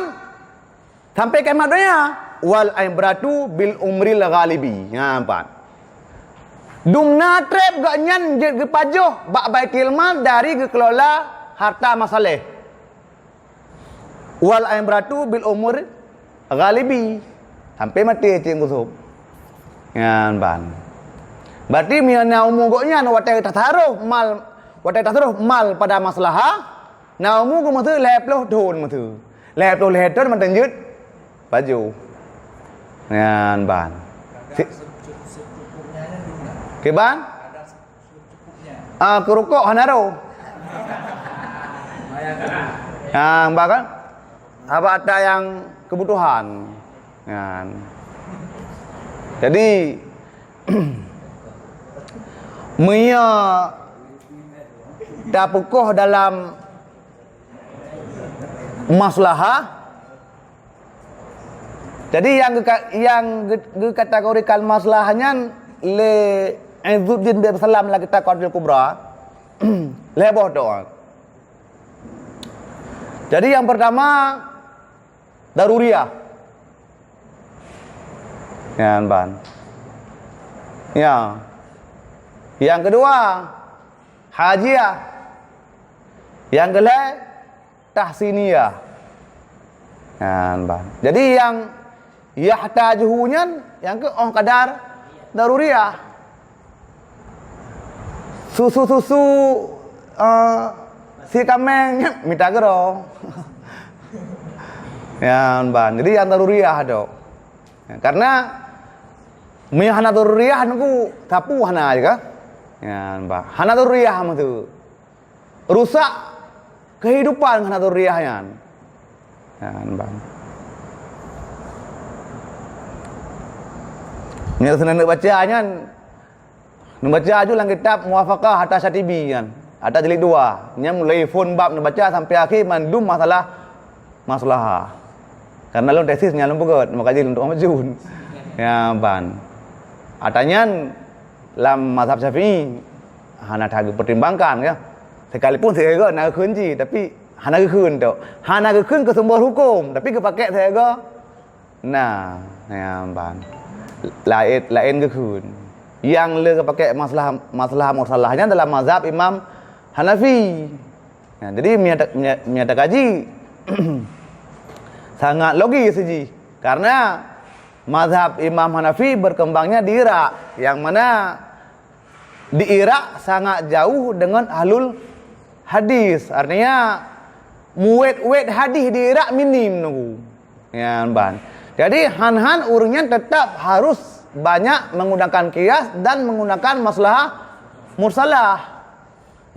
sampai kiamat donya, wal ibratu bil umril ghalibi. Nyan ban. Dumna treb gobnyan jeuet geupajoh bak baitil mal dari geukelola harta masaléh. Wal ibratu bil umur ghalibi. Sampai maté cit geusob. Nyan ban. Berarti meunyoe na umu gobnyan watée tasarôh mal, watée tasarôh mal pada maslahah, na umu geuh meuteue lhée ploh thon meuteue. Lhée ploh lhée thon mantong jeuet pajoh. Nyan ban. Si-, kiban? Ah, keu rukok hana roh. Nah, bahkan apa ata nyang kebutuhan. Kan. Jadi, meunyoe tapeukoh dalam maslahah, jadi nyang geuka-, nyang geu-, geukategorikan maslahah nyan lé Izzuddin bin Salam lam kitab Qawaidul Kubra, lhée boh doa. Jadi yang pertama, daruriyah. Nyan ban. Ya. Yang kedua, hajiyah. Yang keulhée, tahsiniyah. Nyan ban. Jadi nyang yahtajuhu nyan nyang keu óh kadar daruriyah. Susu-susu, eh, si kaméng nyan mita keudroe. Nyan ban. Jadi nyang daruriyah tu. Karena meunyoe hana daruriyah nunggu sapu hana aja kan? Nyan ban. Hana daruriyah meutu. Rusak kehidupan hana daruriyah nyan. Nyan ban. Nyan seuneuk baca nyan, neubaca aju lam kitab Muwafaqah Hatta Syatibi nyan. Hatta jilid dua. Nyan mulai phon bab neubaca sampai akhé mandum masalah maslahah. Karena lôn tesis nyan lôn peugét, maka jih lôn tuan majun. Ya ban. Ata nyan lam mazhab Syafi'i hana that geupertimbangkan ya. Sekalipun sigoe na geukheun jih, tapi hana geukheun tu. Hana geukheun keu sumber hukum, tapi geupakai sigoe na, ya ban. Laén, laén geukheun. Yang le geupakai masalah, masalah mursalah nyan dalam mazhab Imam Hanafi. Nah, jadi meunyo ta-, meunyo, meunyo takaji sangat logis jih. Karena mazhab Imam Hanafi berkembangnya di Irak, yang mana di Irak sangat jauh dengan ahlul hadis. Artinya, muwet-wet hadis di Irak minim nunggu. Ya, ban. Jadi, han-han ureuëng nyan tetap harus banyak menggunakan kias dan menggunakan maslahah mursalah.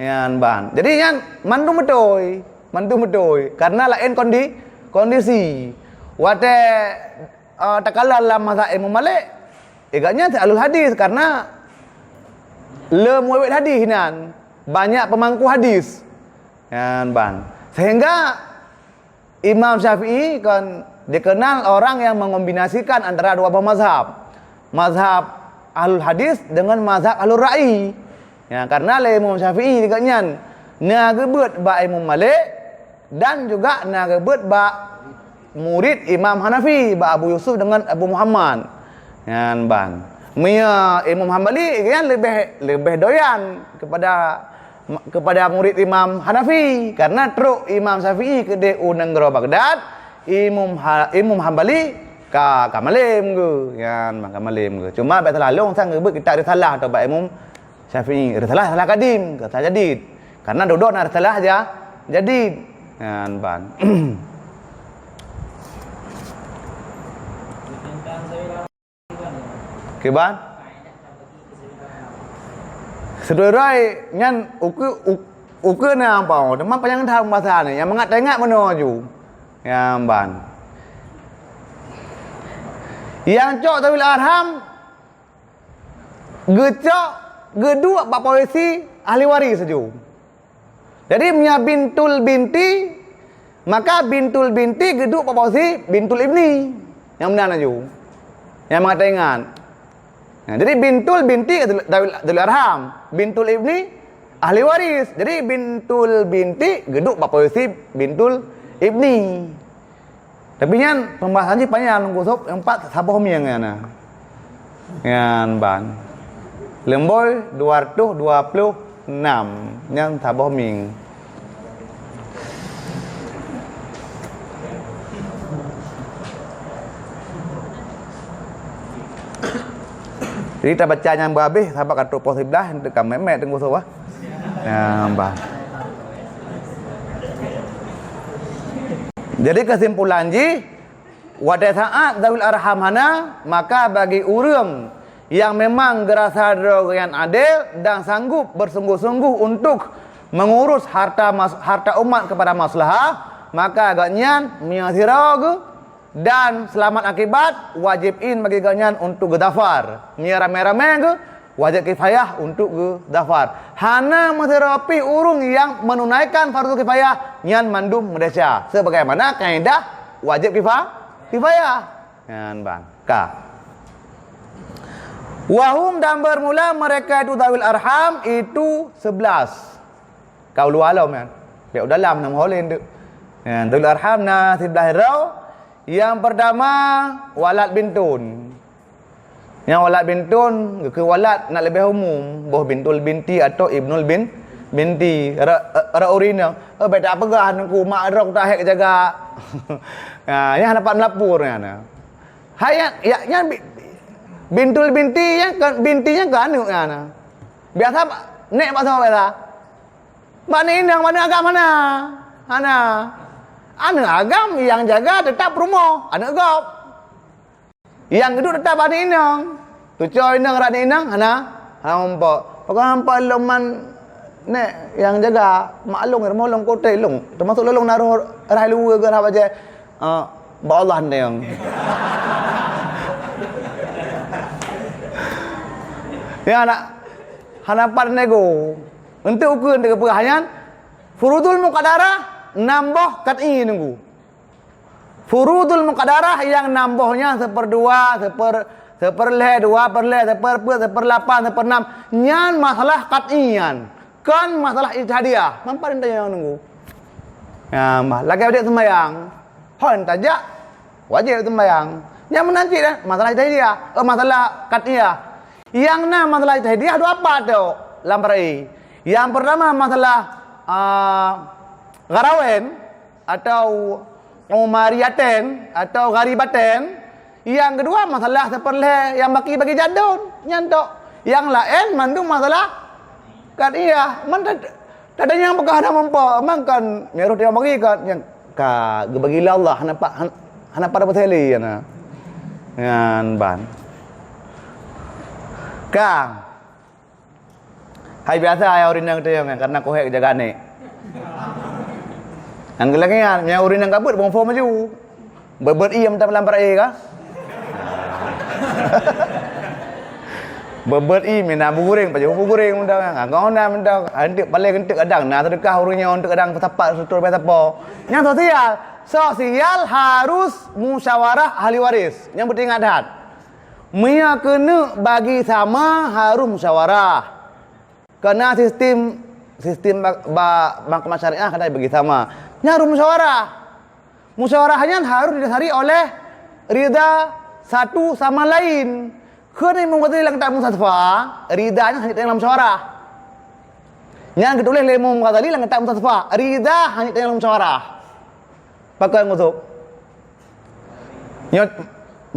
Nyan ban. Jadi nyan mandum beutôi, mandum beutôi. Karena laén kondi-, kondisi. Watée, eh, takala lam mazhab Imam Malik, eh, gobnyan si ahlul hadis karena Le muwet hadis nan, banyak pemangku hadis. Nyan ban. Sehingga Imam Syafi'i kon dikenal orang yang mengombinasikan antara dua buah mazhab. Mazhab ahlul hadis dengan mazhab ahlul ra'yi. Ya, karena lé Imam Syafi'i juga nyan na geubeuet bak Imam Malik dan juga na geubeuet bak murid Imam Hanafi, bak Abu Yusuf dengan Abu Muhammad. Nyan ban. Meunyoe Imam Hambali nyan leubeh, leubeh doyan kepada, kepada murid Imam Hanafi, karena trok Imam Syafi'i keudeh u nanggroe Baghdad, Imam Ha-, Imam Hambali ka, ka malem geuh. Nyan ban, ka malem geuh. Cuma biasalah lôn sang geubeuet kitab Risalah atau bak Imam Syafi'i, Risalah, Risalah Kadim, Risalah Jadid. Karena dudoe na Risalah ja-, Jadid. Nyan ban. Kiban? Seuduroi nyan ukeue, u-, ukeue na ampau, teuma panyang that pembahasan nyan, nyang mangat taingat meunoe ju. Nyan ban. Nyang cok zawil arham geucok, geuduek bak posisi ahli waris laju. Jadi, meunyoe bintul binti, maka bintul binti geuduek bak posisi bintul ibni. Nyang meunan laju. Nyang mangat taingat. Nah, jadi bintul binti zawil, zawil arham, bintul ibni ahli waris. Jadi bintul binti geuduek bak posisi bintul ibni. Tapi nyan pembahasan jih panyang, Teungku Sob, nyang pat saboh mieng nyan na. Nyan ban. Leumboi dua ratus dua puluh enam, nyan saboh mieng. Jadi tabaca nyan beuhabéh, sabab ka trok poh siblaih, ka mèt-mèt Teungku Sob, ah. Nyan ban. Jadi, kesimpulan jih, watèe saat zawil arham hana, maka bagi ureueng nyang memang geurasa droe geuh nyan adé dan sanggup bersungguh-sungguh untuk mengurus harta mas-, harta umat kepada maslahah, maka gobnyan meunyoe sidroe geuh dan seulamat akibat, wajéb in bagi gobnyan untuk geudhafar. Meunyoe ramé-ramé geuh, wajéb kifayah untuk geudhafar. Hana meusidroe pih ureueng nyang menunaikan fardu kifayah, nyan mandum meudesya. Sebagaimana kaedah wajéb kifa-, kifayah. Nyan ban. Ka. Wahum, dan bermula mereka itu, zawil arham itu sebelas. Ka u luwa lom nyan. Bèk u dalam, na meuho lé nteuk. Nyan, zawil arham na siblaih droe. Nyang peurtama, walad bintun. Nyang walad bintun, geukheun walad nak leubeh umum, boh bintul binti atau ibnul bin-, binti. Ra-, ra-, ureueng inong, "Eh, bèk tapeugah Teungku, mak droe ta hék jaga." Ha, nyan hana pat meulapor nyan. Hai, nyan, ya, nyan bi-, bintul binti nyan kan, binti nyan kan aneuk nyan. Biasa ba-, nèk bak saboh biasa. Bak aneuk inong, bak aneuk agam hana. Hana. Aneuk agam nyang jaga teutap rumoh, aneuk gob. Nyang geuduek teutap bak aneuk inong. Tucoe inong rot aneuk inong, hana, hana muphom. Pakon muphom lôn man nèk nyang jaga, mak lôn, rumoh lôn kote lôn. Teumasuk lôn, lôn na roh rhah luweue geuh rhah bajèe. Ah, bak Allah nyan. Ya, hana, hana pat nego. Enteuk ukeue enteuk geupeugah nyan, furudul muqaddarah nam boh qat'i Teungku. Furudul muqaddarah nyang nam boh nyan, seupeurdua, seuper-, seupeurlhèe, dua peurlhèe, seupeurpeuet, seupeurlapan, seupeurnam. Nyan masalah qat'i nyan. Kon masalah ijtihadiyah. Manfaat tanyong Teungku. Ya, mah, lagèe wajéb seumbahyang. Hon tajak, wajéb seumbahyang. Nyang meunan cit, eh, masalah ijtihadiyah. Eh, masalah qat'iyah. Nyang na masalah ijtihadiyah dua pat tu lam peurai. Nyang peurtama masalah, ah, gharawain atau umariyatain atau gharibatain. Nyang keudua, masalah seupeurlhèe nyang baki bagi jadon, nyan tok. Nyang laén mandum masalah qat'iyah. Man tad-, tadanyong peugah hana muphom, man kan meureuh nyang bagi kan, nyan ka geubagi lé Allah, hana pa-, han-, hana pada peuseuleuh nyan. Nyan ban. Ka. Hai biasa, hai ureueng inong teuh nyan, karena kohek jaga aneuk. Nyang geulakèe nyan, nyang ureueng inong ka beuet, bong phom laju. Beuet-beuet ie mantong lam peurai ka. Beuet-beuet ié meunan beuguréng, pajoh beuguréng mantong, ngangkong na mantong. Anteuk paléng anteuk kadang na seudeukah ureuëng nyoe, anteuk kadang sapat seutôt bak sapo. Nyang sosial, sosial harus musyawarah ahli waris. Nyang peuting ingat that. Meunyoe keuneuk bagi sama harus musyawarah. Keu na sistem, sistem ba, ba mahkamah syariah ka dibagi sama. Nyan harus musyawarah. Musyawarah nyan harus didasari oleh rida satu sama lain. Kheun Imam Ghazali lam kitab Mustasfa, rida nyan hana teurimong lam musyawarah. Nyan geutuléh lé Imam Ghazali lam kitab Mustasfa, rida hana teurimong lam musyawarah. Pakon ngusôb? Nyoe,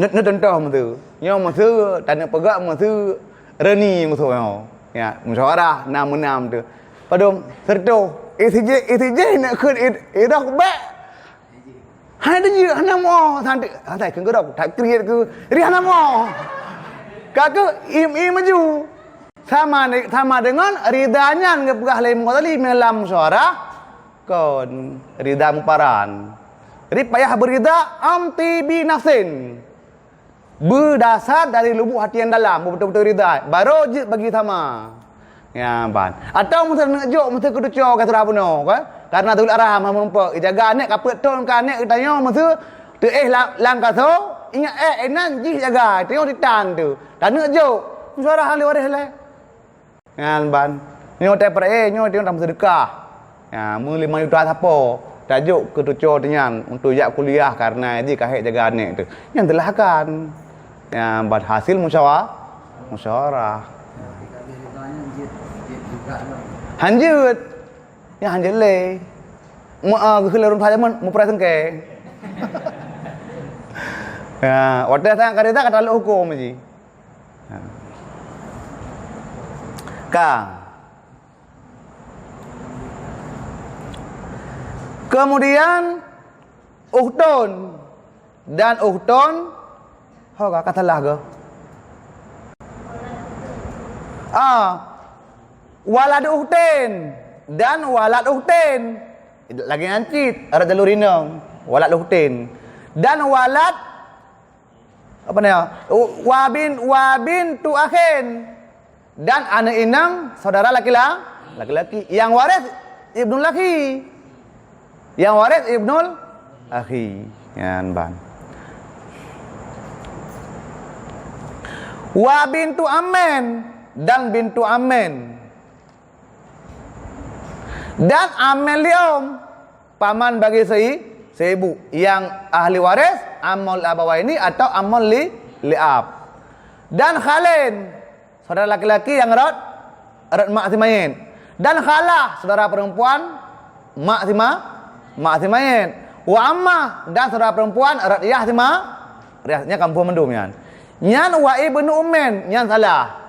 nyoe, nyoe contoh meusu. Nyoe meusu, taneuk peugah meusu reuni meusu nyoe. Ya, musyawarah nam meunam tu. Padum sertoh. Eh, sijih, eh, sijih nak kheun, eh, eh, dah bek. Hai dah jeuet, hana mo. Santai, santai, keu geurok, tak kriet keu. Ri hana mo. Ka keu im, im maju. Sama de-, sama dengan rida nyan geupeugah lé Imam Ghazali lam musyawarah. Kon rida muparan. Jadi payah beurida am tibi nafsin. Beudasar dari lubuk hati nyang dalam, beutôi-beutôi rida. Baru jeuet bagi sama. Ya, ban. Atau meuteuk neuk jok, meuteuk keutuco ka surah bunoe, kan? Karena teulut arah mah meureumpok. Ijaga aneuk ka peuet thon ka aneuk geutanyoe meusu teuéh lam, lam kaso, ingat éh, éh nan jih jaga, tanyoe ditan tu. Taneuk jok. Musyawarah ahli waréh lé. Nyan ban. Nyoe teupeuraya, nyoe teuka tameuseudeukah. Ya, meu lima juta sapo, tajok keu tuco teuh nyan untuk jak kuliah karena jih ka hék jaga aneuk teuh. Nyan teulahkan. Ya, ban hasil musyawa-, musyawarah. Hanjeuet. Ya, hanjeuet lé. Mu-, ah, geukheun lé ureuëng tuha jameun, meupeuraya seungkée. Ya, watée sangat ka rida ka talok huköm jih. Ka. Kemudian, ukhtun dan ukhtun, ho ka, ka salah ke? Ah, walad ukhtin dan walad ukhtin. Lagée nyan cit, rot jalur inong, walad ukhtin. Dan walad Apa ni? Wa bin, wa bintu akhin. Dan aneuk inong saudara laki-la-, laki-laki. Yang waris ibnul akhi. Yang waris ibnul akhi. Nyan ban. Wa bintu ammin dan bintu ammin. Dan ammin li um, paman bagi sei-, seibu. Yang ahli waris, ammun li abawaini atau ammun li, li ab. Dan khalin, saudara laki-laki yang rot, rot mak si mayit. Dan khalah, saudara perempuan, mak si ma-, mak si mayit. Wa ammah, dan saudara perempuan, rot yah si ma-, yah, nyan kampung mandum nyan. Nyan wa ibnu ummin, nyan salah.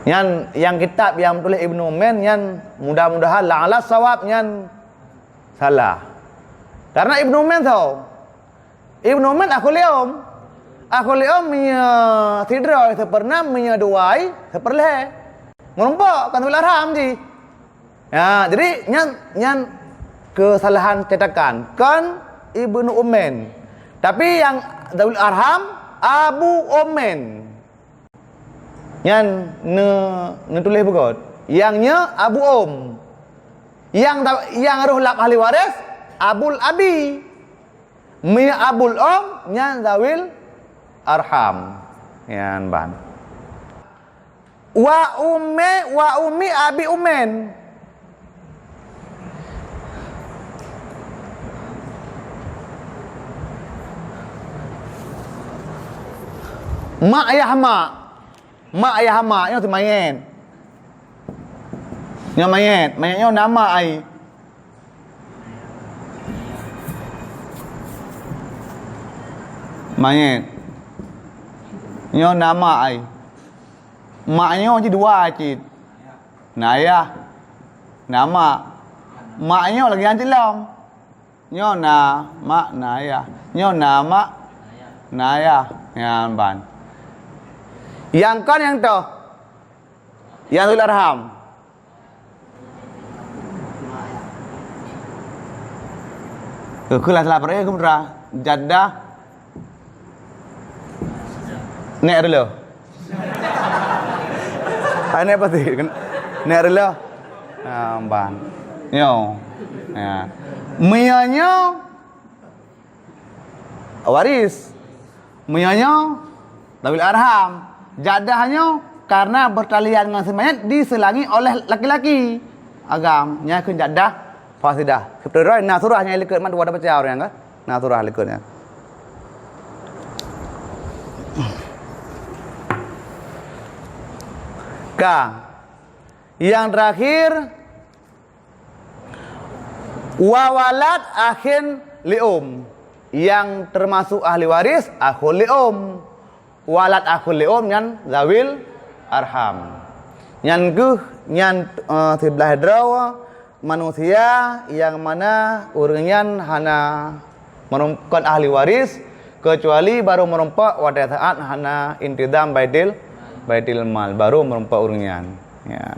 Nyan, nyang kitab nyang tuléh Ibnu Ummin nyan mudah-mudahan la'ala sawab nyan salah. Karena Ibnu Ummin soe? Ibnu Ummin akhul li um. Akhul li um meunyoe sidroe seupeunam, meunyoe dua seupeurlhée. Meureumpok kon teulut arham jih. Ya, jadi nyan, nyan kesalahan cetakan. Kon Ibnu Ummin. Tapi nyang teulut arham Abu Ummin. Nyan ne-, neutuléh beugöt. Nyang nyoe Abu Um. Nyang ta-, nyang roh lam ahli waris Abul Abi. Meunyoe Abul Um nyan zawil arham. Nyan ban. Wa ummi, wa ummi abi ummin. Mak ayah mak. Mak ayah mak nyoe teuh mayét. Nyoe mayét, mayét nyoe na mak ai. Mayét. Nyoe na mak ai. Mak nyoe jih dua cit. Na ayah, na mak. Mak nyoe lagèe nyan cit lom. Nyoe na mak, na ayah. Nyoe na mak, na ayah. Nyan ban. Nyang kon nyang toh. Nyang ulul arham. Keulah salah peuraya keu putra. Jaddah. Nek dulu. Aneuk pasti. Neuk reuloh. Ha, ban. Nyoe. Ha. Meunyoe nyoe waris. Meunyoe nyoe zawil arham. Jadah nyoe karena bertalian ngon si mayit diselangi oleh laki-laki. Agam, nyan keuh jadah fasidah. Seperti roh na surah nyang likot mat dua baca orang kan? Na surah likot nyan. Ka. Yang terakhir, wa walad akhin lium. Yang termasuk ahli waris akhul lium. Walad akhul lium nyan zawil arham. Nyan keuh nyan, eh, siblaih droe manusia yang mana ureuëng nyan hana merum-, kon ahli waris, kecuali baru meureumpok watée saat hana intizam baitil, baitil mal, baru meureumpok ureuëng nyan. Ya,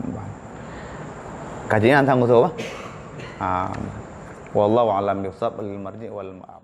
kaji nyan sang usul apa? Ha. Wallahu a'lam bishawab, lil marji wal ma'ab.